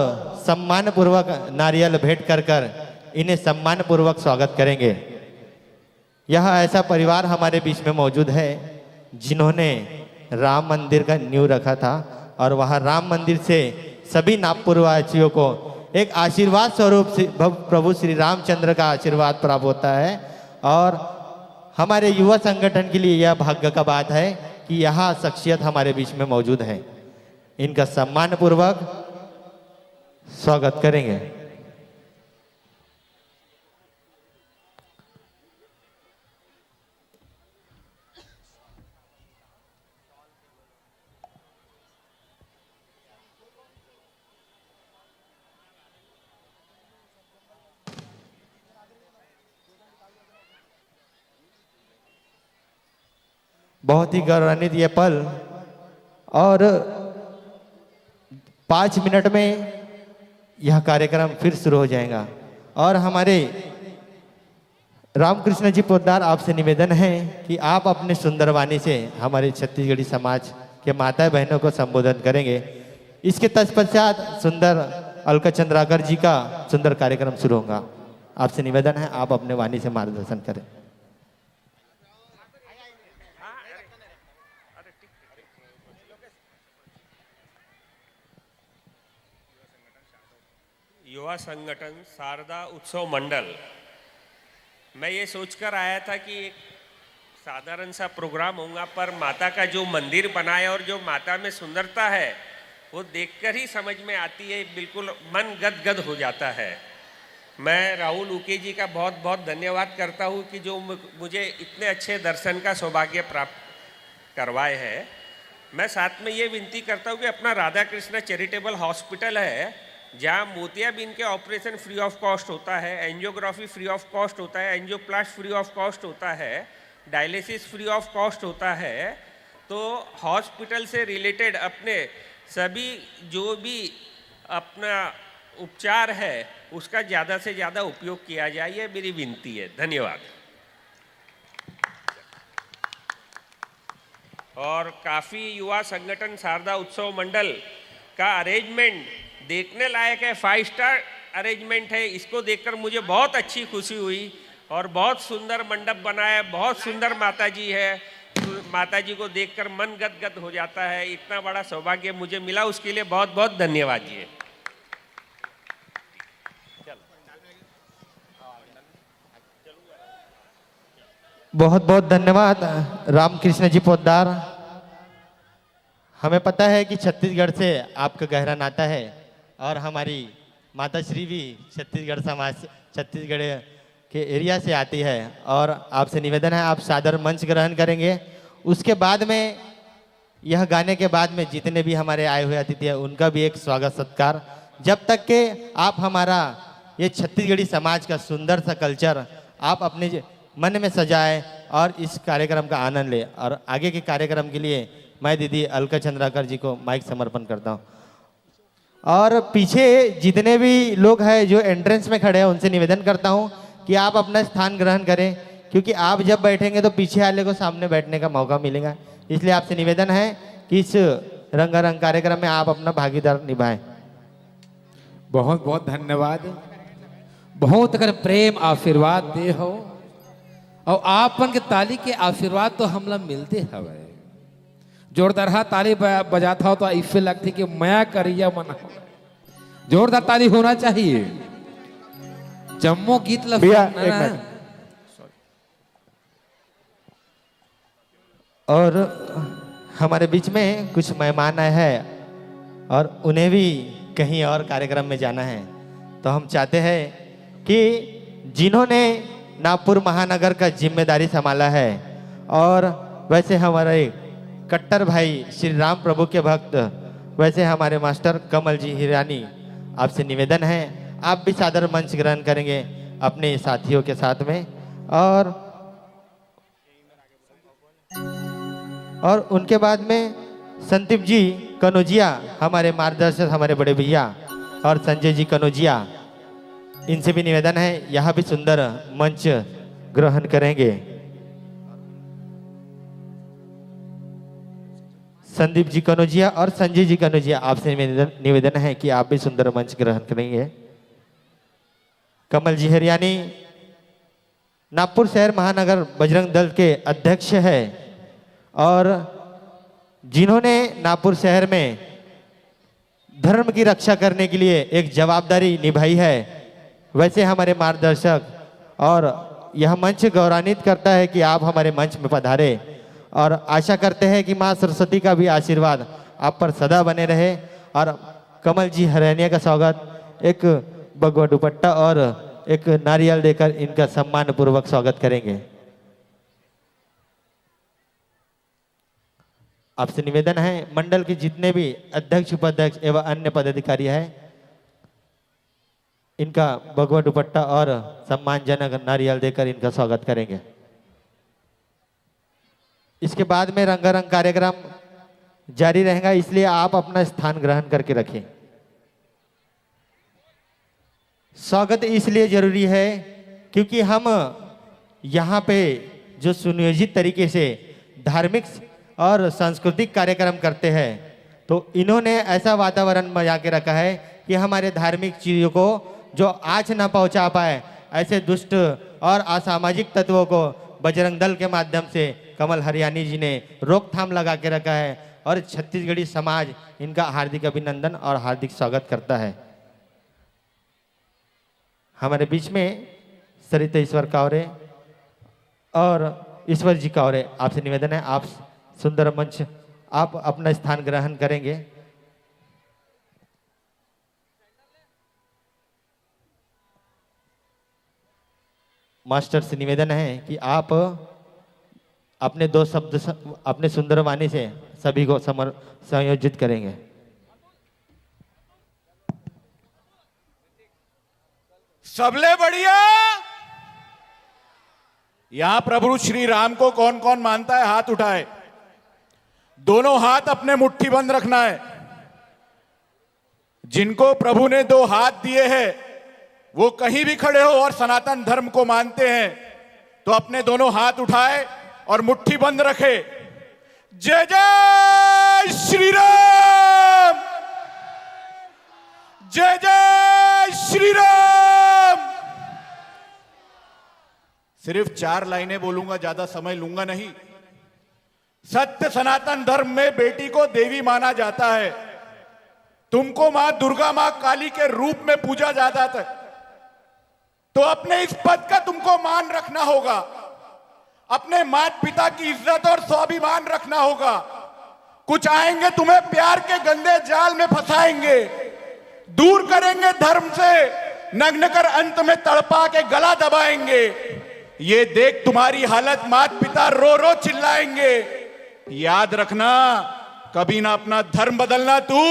सम्मानपूर्वक नारियल भेंट कर कर इन्हें सम्मानपूर्वक स्वागत करेंगे। यह ऐसा परिवार हमारे बीच में मौजूद है, जिन्होंने राम मंदिर का नींव रखा था और वह राम मंदिर से सभी नागपुर वासियों को एक आशीर्वाद स्वरूप से भव-, प्रभु श्री रामचंद्र का आशीर्वाद प्राप्त होता है। और हमारे युवा संगठन के लिए यह भाग्य का बात है कि यह शख्सियत हमारे बीच में मौजूद है। इनका सम्मानपूर्वक स्वागत करेंगे। बहुत ही गौरवान्वित ये पल, और पाँच मिनट में यह कार्यक्रम फिर शुरू हो जाएगा। और हमारे रामकृष्ण जी पोद्दार, आपसे निवेदन है कि आप अपने सुंदर वाणी से हमारे छत्तीसगढ़ी समाज के माता बहनों को संबोधन करेंगे। इसके तत्पश्चात सुंदर अलका चंद्राकर जी का सुंदर कार्यक्रम शुरू होगा। आपसे निवेदन है, आप अपने वाणी से मार्गदर्शन करें। युवा संगठन शारदा उत्सव मंडल, मैं ये सोचकर आया था कि एक साधारण सा प्रोग्राम होगा, पर माता का जो मंदिर बनाया और जो माता में सुंदरता है, वो देखकर ही समझ में आती है, बिल्कुल मन गदगद हो जाता है। मैं राहुल उके जी का बहुत बहुत धन्यवाद करता हूँ कि जो मु-, मुझे इतने अच्छे दर्शन का सौभाग्य प्राप्त करवाए हैं। मैं साथ में ये विनती करता हूँ कि अपना राधा कृष्णा चैरिटेबल हॉस्पिटल है, जहाँ मोतियाबिंद के ऑपरेशन फ्री ऑफ कॉस्ट होता है, एंजियोग्राफी फ्री ऑफ कॉस्ट होता है, एंजियोप्लास्ट फ्री ऑफ कॉस्ट होता है, डायलिसिस फ्री ऑफ कॉस्ट होता है, तो हॉस्पिटल से रिलेटेड अपने सभी जो भी अपना उपचार है, उसका ज़्यादा से ज़्यादा उपयोग किया जाए, ये मेरी विनती है। धन्यवाद। और काफ़ी युवा संगठन शारदा उत्सव मंडल का अरेंजमेंट देखने लायक है। फाइव स्टार अरेंजमेंट है। इसको देखकर मुझे बहुत अच्छी खुशी हुई और बहुत सुंदर मंडप बना है, बहुत सुंदर माता जी है। माता जी को देखकर मन गदगद हो जाता है। इतना बड़ा सौभाग्य मुझे मिला, उसके लिए बहुत बहुत धन्यवाद जी। बहुत बहुत धन्यवाद रामकृष्ण जी पोद्दार। हमें पता है कि छत्तीसगढ़ से आपका गहरा नाता है और हमारी माता श्री भी छत्तीसगढ़ समाज, छत्तीसगढ़ के एरिया से आती है। और आपसे निवेदन है, आप सादर मंच ग्रहण करेंगे। उसके बाद में, यह गाने के बाद में जितने भी हमारे आए हुए अतिथि हैं, उनका भी एक स्वागत सत्कार। जब तक के आप हमारा ये छत्तीसगढ़ी समाज का सुंदर सा कल्चर आप अपने मन में सजाए और इस कार्यक्रम का आनंद ले। और आगे के कार्यक्रम के लिए मैं दीदी अलका चंद्राकर जी को माइक समर्पण करता हूँ। और पीछे जितने भी लोग हैं जो एंट्रेंस में खड़े हैं, उनसे निवेदन करता हूँ कि आप अपना स्थान ग्रहण करें, क्योंकि आप जब बैठेंगे तो पीछे वाले को सामने बैठने का मौका मिलेगा। इसलिए आपसे निवेदन है कि इस रंगारंग कार्यक्रम में आप अपना भागीदार निभाएं। बहुत बहुत धन्यवाद। बहुत अगर प्रेम आशीर्वाद दे हो और आप मन के ताली के आशीर्वाद तो हमला मिलते हवे। जोरदार हा ताली ब- बजात हो तो ऐसे लगते कि मया करिया मन हो। जोरदार ताली होना चाहिए। जम्मो गीत ला भैया, सुनना एक ना। मिनट। और हमारे बीच में कुछ मेहमान आए हैं और उन्हें भी कहीं और कार्यक्रम में जाना है, तो हम चाहते हैं कि जिन्होंने नागपुर महानगर का जिम्मेदारी संभाला है और वैसे हमारे कट्टर भाई श्री राम प्रभु के भक्त, वैसे हमारे मास्टर कमल जी हिरानी, आपसे निवेदन है, आप भी सादर मंच ग्रहण करेंगे अपने साथियों के साथ में। और और उनके बाद में संदीप जी कनौजिया, हमारे मार्गदर्शक, हमारे बड़े भैया, और संजय जी कनौजिया, इनसे भी निवेदन है, यहाँ भी सुंदर मंच ग्रहण करेंगे। संदीप जी कनौजिया और संजय जी कनौजिया, आपसे निवेदन, निवेदन है कि आप भी सुंदर मंच ग्रहण करेंगे। कमल जी हरियाणी नागपुर शहर महानगर बजरंग दल के अध्यक्ष है और जिन्होंने नागपुर शहर में धर्म की रक्षा करने के लिए एक जवाबदारी निभाई है, वैसे हमारे मार्गदर्शक, और यह मंच गौरवान्वित करता है कि आप हमारे मंच में पधारे और आशा करते हैं कि माँ सरस्वती का भी आशीर्वाद आप पर सदा बने रहे। और कमल जी हरियाणिया का स्वागत एक बगवा दुपट्टा और एक नारियल देकर इनका सम्मान पूर्वक स्वागत करेंगे। आपसे निवेदन है, मंडल के जितने भी अध्यक्ष, उपाध्यक्ष एवं अन्य पदाधिकारी हैं, इनका बगवा दुपट्टा और सम्मानजनक नारियल देकर इनका स्वागत करेंगे। इसके बाद में रंगारंग कार्यक्रम जारी रहेगा, इसलिए आप अपना स्थान ग्रहण करके रखें। स्वागत इसलिए जरूरी है क्योंकि हम यहाँ पे जो सुनियोजित तरीके से धार्मिक और सांस्कृतिक कार्यक्रम करते हैं, तो इन्होंने ऐसा वातावरण बना के रखा है कि हमारे धार्मिक चीज़ों को जो आँच ना पहुँचा पाए, ऐसे दुष्ट और असामाजिक तत्वों को बजरंग दल के माध्यम से कमल हरियाणी जी ने रोकथाम लगा के रखा है और छत्तीसगढ़ी समाज इनका हार्दिक अभिनंदन और हार्दिक स्वागत करता है। हमारे बीच में सरिता ईश्वर कावरे और ईश्वर जी कावरे, आपसे निवेदन है, आप सुंदर मंच, आप अपना स्थान ग्रहण करेंगे। मास्टर से निवेदन है कि आप अपने दो शब्द स-, अपने सुंदर वाणी से सभी को समर-, संयोजित करेंगे। सबले बढ़िया। यहां प्रभु श्री राम को कौन कौन मानता है, हाथ उठाए। दोनों हाथ अपने मुट्ठी बंद रखना है। जिनको प्रभु ने दो हाथ दिए हैं, वो कहीं भी खड़े हो और सनातन धर्म को मानते हैं, तो अपने दोनों हाथ उठाए और मुट्ठी बंद रखे। जय जय श्री राम। जय जय श्री राम। सिर्फ चार लाइनें बोलूंगा, ज्यादा समय लूंगा नहीं। सत्य सनातन धर्म में बेटी को देवी माना जाता है। तुमको मां दुर्गा, मां काली के रूप में पूजा जाता है। तो अपने इस पद का तुमको मान रखना होगा, अपने माता पिता की इज्जत और स्वाभिमान रखना होगा। कुछ आएंगे, तुम्हें प्यार के गंदे जाल में फंसाएंगे, दूर करेंगे धर्म से, नग्न कर अंत में तड़पा के गला दबाएंगे। ये देख तुम्हारी हालत, माता पिता रो रो चिल्लाएंगे। याद रखना, कभी ना अपना धर्म बदलना तू।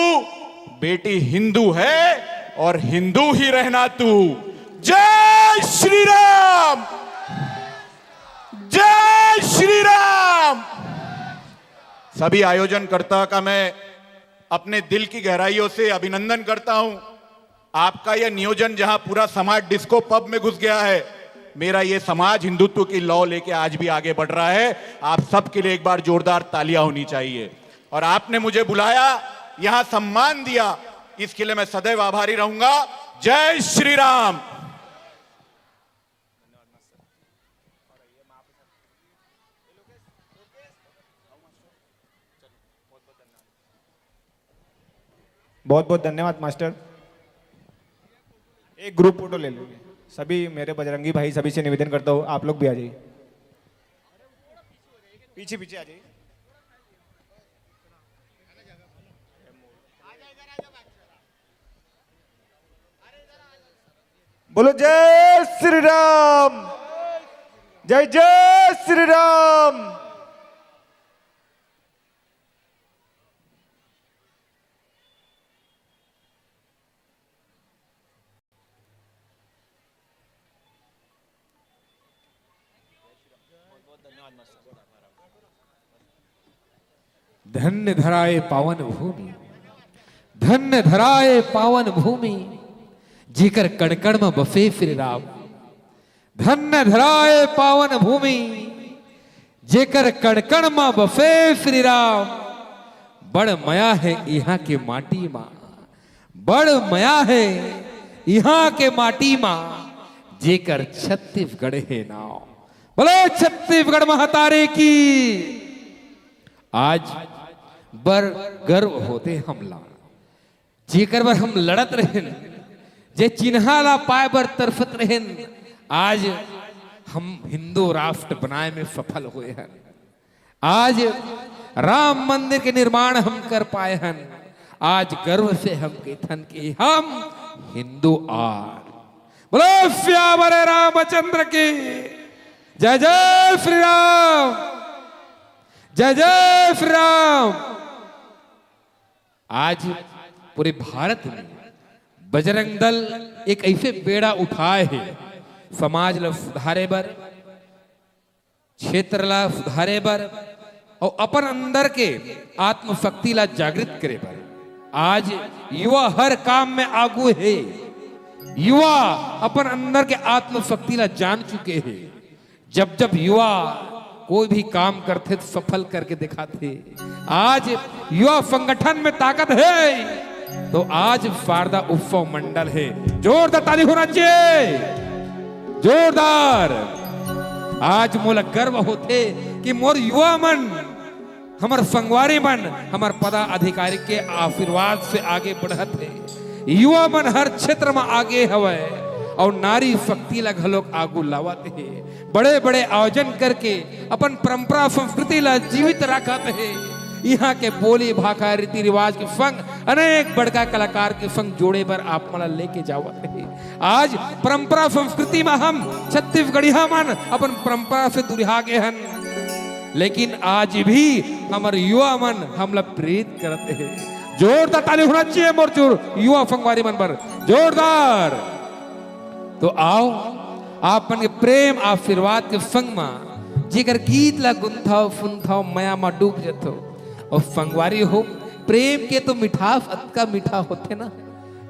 बेटी हिंदू है और हिंदू ही रहना तू। जय श्री राम। जय श्री राम। सभी आयोजनकर्ता का मैं अपने दिल की गहराइयों से अभिनंदन करता हूं। आपका यह नियोजन, जहां पूरा समाज डिस्को पब में घुस गया है, मेरा यह समाज हिंदुत्व की लौ लेके आज भी आगे बढ़ रहा है। आप सबके लिए एक बार जोरदार तालियां होनी चाहिए। और आपने मुझे बुलाया, यहां सम्मान दिया, इसके लिए मैं सदैव आभारी रहूंगा। जय श्री राम। बहुत बहुत धन्यवाद मास्टर। एक ग्रुप फोटो ले लेंगे सभी। मेरे बजरंगी भाई सभी से निवेदन करता हूँ, आप लोग भी आ जाइए, पीछे पीछे आ जाइए। बोलो जय श्री राम। जय जय श्री राम। धन्य धराए पावन भूमि, धन्य धराए पावन भूमि, जेकर कण कण म बसे श्री राम। धन्य धराए पावन भूमि, जेकर कण कण म बसे श्री राम। बड़ मया हे इहां के माटी म, बड़ मया हे इहां के माटी म, जेकर छत्तीसगढ़ हे नांव। बोलो छत्तीसगढ़ महतारी की। आज बड़ गर्व होथे हमला, जेकर बर हम लड़त रहेन, जे चिन्हा ला पाए बर तरफत रहेन, आज हम हिंदू राष्ट्र बनाए में सफल होए हन। आज राम मंदिर के निर्माण हम कर पाए हन। आज गर्व से हम कहिथन कि हम हिंदू आन। बोलो सियावर रामचंद्र की। जय जय श्री राम। जय जय श्री राम। आज पूरे भारत में बजरंग दल एक ऐसे बेड़ा उठाए हे, समाज ला सुधारे बर, क्षेत्र ला सुधारे बर, और अपन अंदर के आत्मशक्ति ला जागृत करे बर। आज युवा हर काम में आगू हे। युवा अपन अंदर के आत्मशक्ति ला जान चुके हे। जब जब युवा कोई भी काम करथे तो सफल करके दिखाथे। आज युवा संगठन में ताकत हे, तो आज शारदा उत्सव मंडल हे। जोरदार ताली होना चाहिए, जोरदार। आज मोला गर्व होथे कि मोर युवा मन, हमर संगवारी मन, हमर पदाधिकारी के आशीर्वाद से आगे बढ़त हे। युवा मन हर क्षेत्र म आगे हवय और नारी शक्ति ला घलोक आगू लावत हे। बड़े बड़े आयोजन करके अपन परंपरा संस्कृति ला जीवित राखत हे। इहां के बोली भाखा रीति रिवाज के संग अनेक बड़का कलाकार के संग जोड़े बर आप मन ला लेके जावत हे। आज परंपरा संस्कृति म हम छत्तीसगढ़िया मन अपन परंपरा से दुरिहा गे हन, लेकिन आज भी हमर युवा मन हमला प्रेरित करत हे। जोरदार ताली होना चाहिए मोर युवा संगवारी मन बर, जोरदार। तो आओ, आप मन के प्रेम आशीर्वाद के संग मा जेकर गीत ला गुनथव सुनथव मया मा डूब जथव। और संगवारी हो, प्रेम के तो मिठास अतका मीठा होथे ना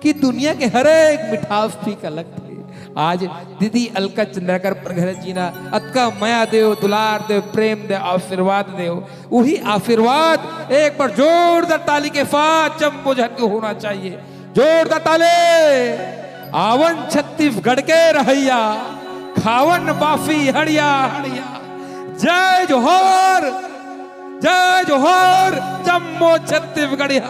कि दुनिया के हर एक मिठास फीका लगथे। आज दीदी अलका चंद्राकर प्रगट जी ना अतका मया देव, दुलार देव, प्रेम देव, आशीर्वाद देव। वही आशीर्वाद एक बार जोरदार ताली के साथ जम्मो झन के होना चाहिए। जोरदार ताली। आवन छत्तीसगढ़ के रहैया, खावन बासी हड़िया हड़िया। जय जोहार, जय जोहार, जम्मो छत्तीसगढ़िया।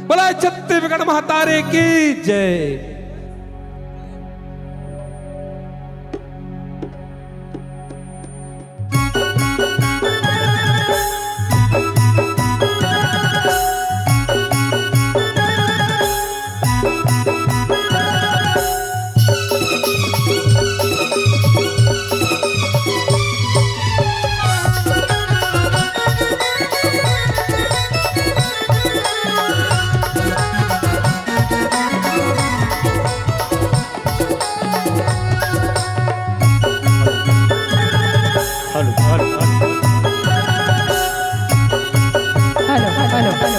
बोला छत्तीसगढ़ महतारी की जय। Hello, hello, hello. Hello, hello, hello.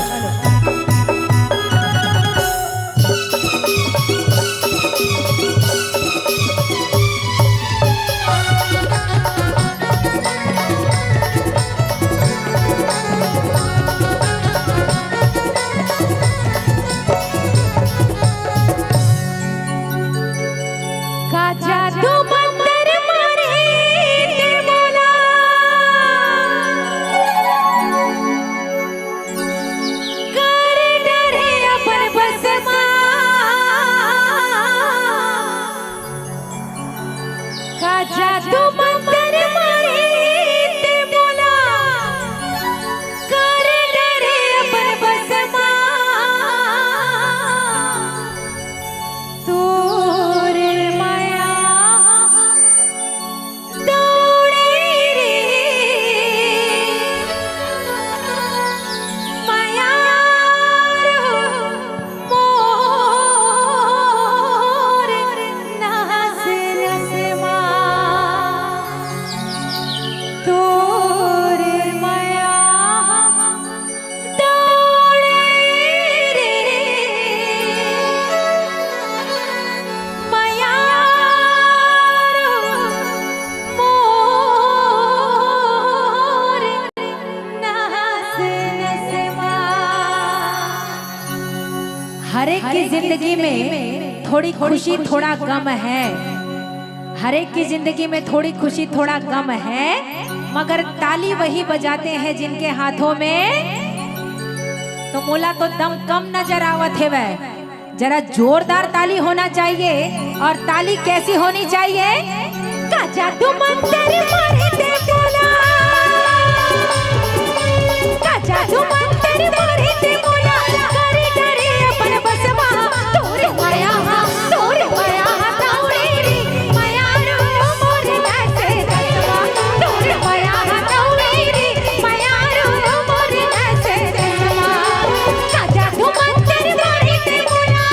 का जादू मंतर मारे ते मोला, कर डरे अपन बस मा। का जादू मंतर मारे ते मोला, कर डरे अपन बस मा। तोर मया दौड़े रे मया रो मोर नस नस मा। तोर मया दौड़े रे मया रो मोर नस नस मा। हर एक की जिंदगी में थोड़ी खुशी, थोड़ा गम है। हर एक की जिंदगी में थोड़ी खुशी, थोड़ा गम है, मगर ताली वही बजाते हैं जिनके हाथों में। तो मोला तो दम कम नजर आवत हेवय, जरा जोरदार ताली होना चाहिए। और ताली कैसी होनी चाहिए? का जादू मंतर मारे ते मोला, का जादू मंतर मारे ते मोला, करे डरे अपन बस मा। तोर मया हा, तोर मया हा दौड़े रे मया रो मोर नस नस मा। तोर मया हा दौड़े रे मया रो मोर नस नस मा। का जादू मंतर मारे ते मोला,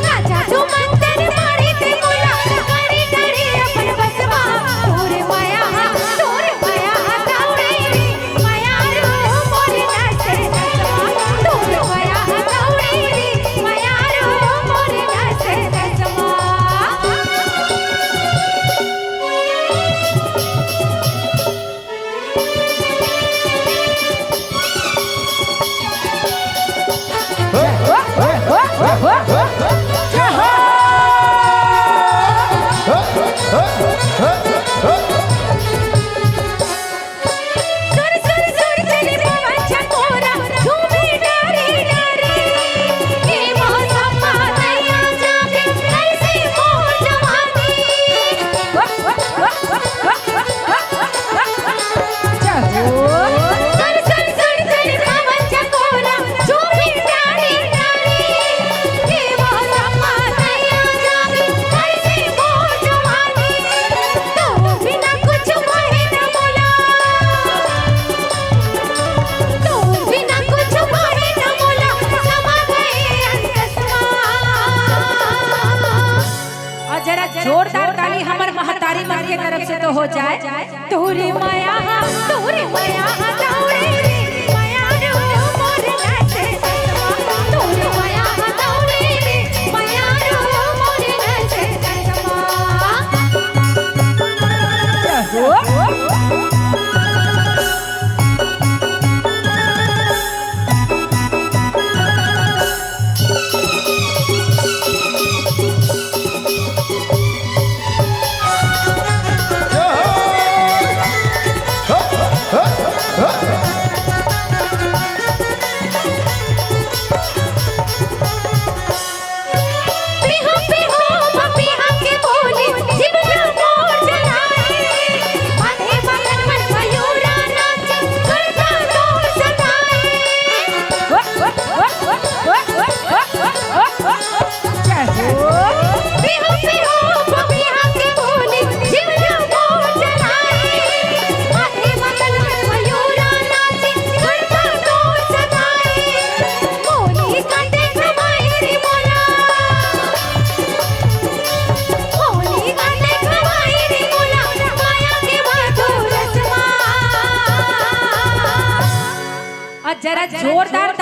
का जादू मंतर मारे ते मोला, करे डरे अपन बस मा। तोर मया हा, तोर मया हा दौड़े रे मया रो मोर नस नस मा। तोर मया हा दौड़े रे मया रो मोर नस नस मा। और जरा जोरदार ताली हमर महतारी मन के तरफ से तो हो जाए। तोरे मया हा, तोरे मया हा दौड़े रे मया रो मोर नस नस मा। तोरे मया हा दौड़े रे मया रो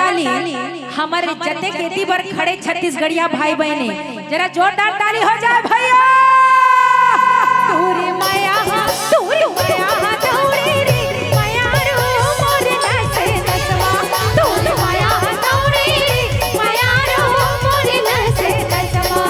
ताली हमर जतेक एती बर खड़े छत्तीसगढ़िया भाई बहिनी, जरा जोरदार ताली हो जाए भैया। तोरे मया हा, तोरे मया हा, तोरे रे, मया रो मोर नस नसवा। तोरे मया हा, तोरे रे, मया रो मोर नस नसवा।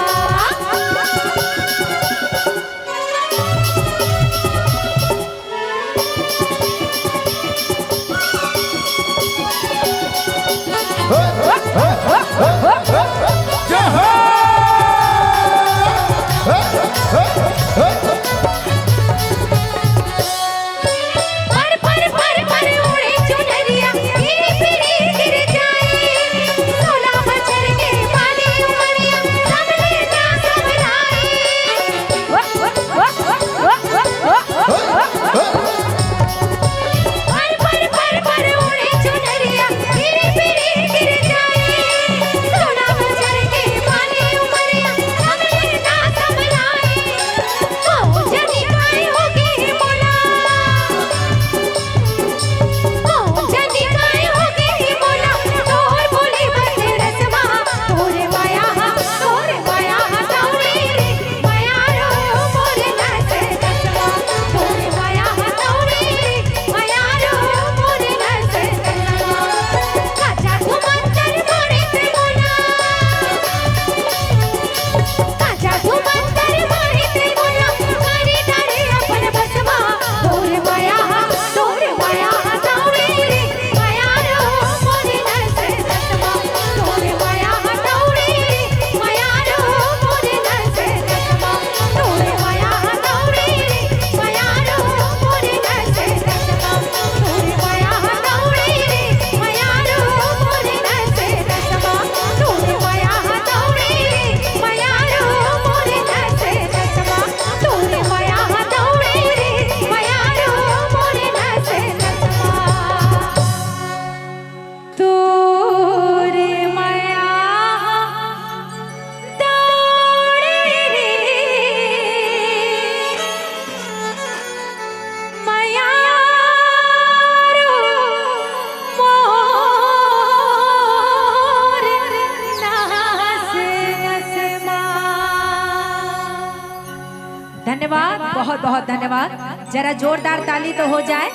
धन्यवाद, बहुत बहुत धन्यवाद। जरा जोरदार ताली तो हो जाए।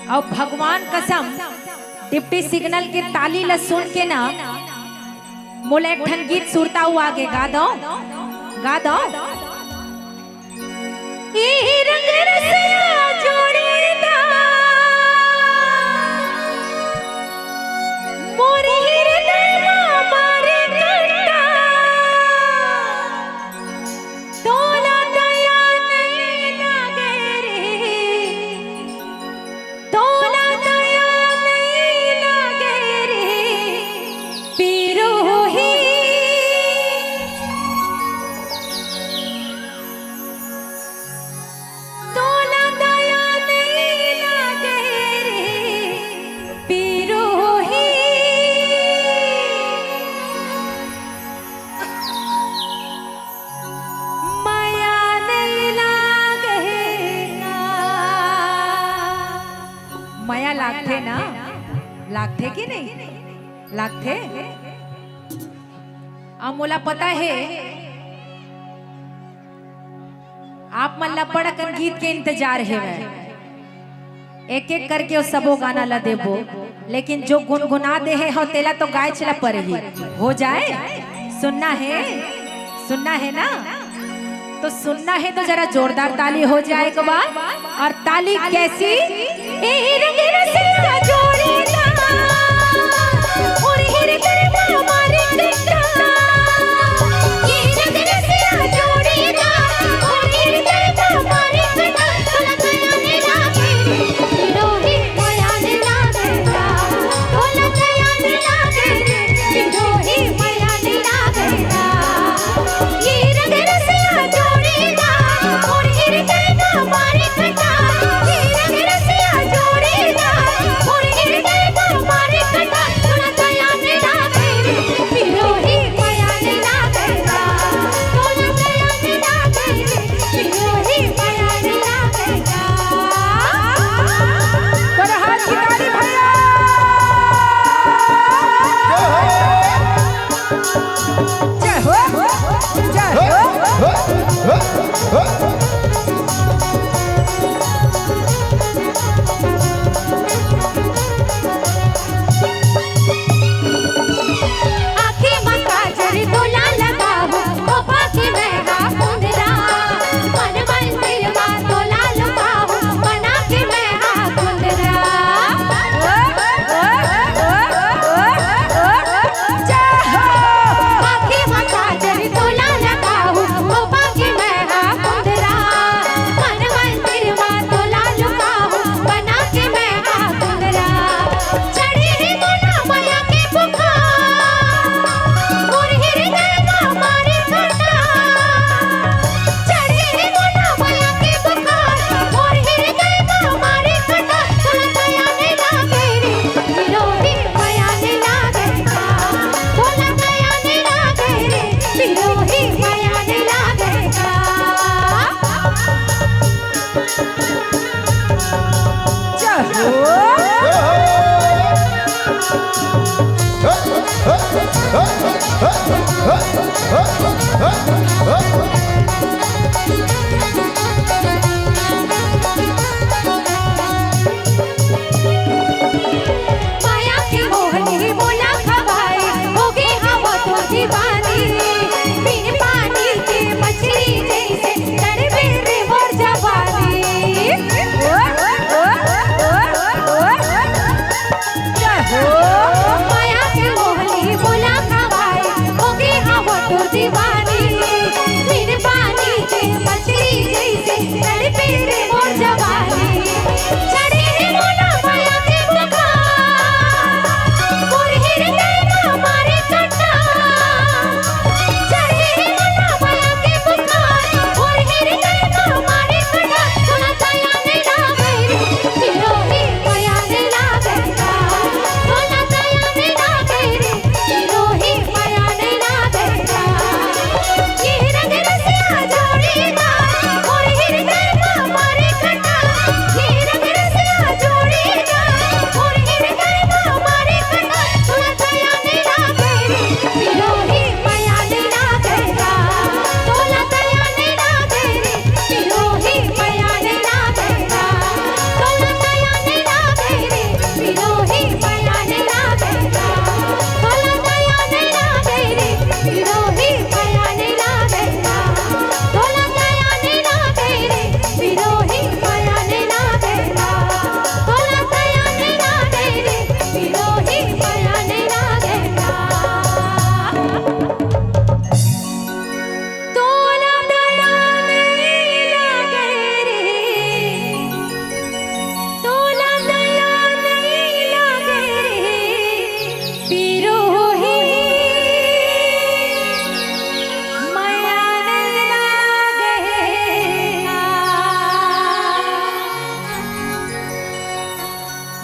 अउ भगवान कसम, डिप्टी सिग्नल के ताली ल सुन के ना, मोला एक ठन गीत सुरता हुआ आगे गा दो, गा दो। मया लागथे ना, लागथे कि नहीं? लागथे। अब मोला पता हे, आप मन ला बड़ अकन गीत के इंतजार हेवय। एक एक करके वो सबो गाना ला देबो, लेकिन जो गुनगुना दे हे हो तेला तो गायच ला परही। हो जाए, सुनना है, सुनना है ना? तो सुनना है तो जरा जोरदार ताली हो जाए एक बार। और ताली कैसी?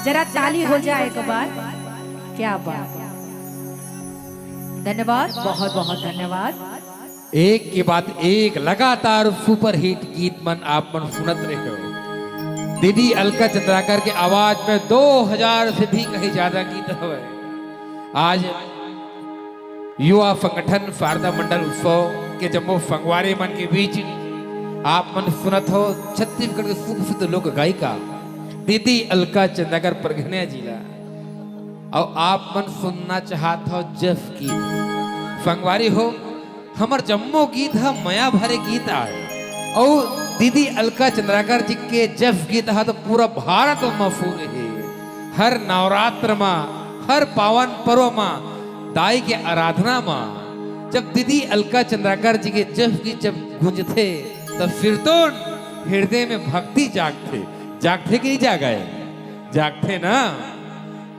जरा ताली हो जाए एक बार। क्या बात। धन्यवाद, बहुत बहुत धन्यवाद। एक के बाद एक लगातार सुपरहिट गीत मन आप मन सुनत रहे हो। दीदी अलका चंद्राकर के आवाज में दो हजार से भी कहीं ज्यादा गीत हवे। आज युवा संगठन शारदा मंडल उत्सव के जम्मो संगवारी मन के बीच आप मन सुनत हो छत्तीसगढ़ के सुप्रसिद्ध लोक गायिका दीदी अलका चंद्राकर परगनिया जी ला। अउ आप मन सुनना चाहत हो जफ गीत। संगवारी हो, हमर जम्मो गीत ह मया भरे गीत आय। अउ दीदी अलका चंद्राकर जी के जफ गीत ह तो पूरा भारत म मशहूर हे। हर नवरात्र म, हर पावन पर्व म, दाई के आराधना म जब दीदी अलका चंद्राकर जी के जफ गीत जब गूंजथे, तब फिर तो हृदय में भक्ति जागथे। जागथे कि नहीं जागे? जागथे ना।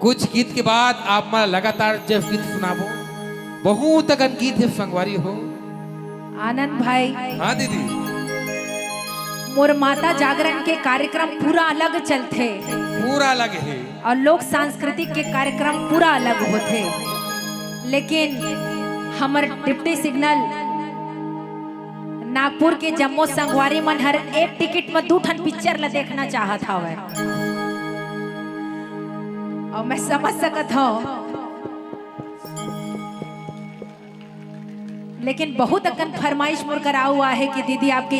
कुछ गीत के बाद आप मन लगातार जफ गीत सुनाबो। बहुत अकन गीत हे संगवारी हो। आनंद भाई, हाँ दीदी। मोर माता जागरण के कार्यक्रम पूरा अलग चलथे। पूरा अलग हे। अउ लोक सांस्कृतिक के कार्यक्रम पूरा अलग होथे, लेकिन हमर डिप्टी सिग्नल नागपुर के जम्मो संगवारी मन हर एक टिकट म दू ठन पिक्चर ला देखना चाहत हवय। अउ मैं समझ सकत हव, लेकिन बहुत अकन फरमाइश मोर करा हुआ है कि दीदी आपके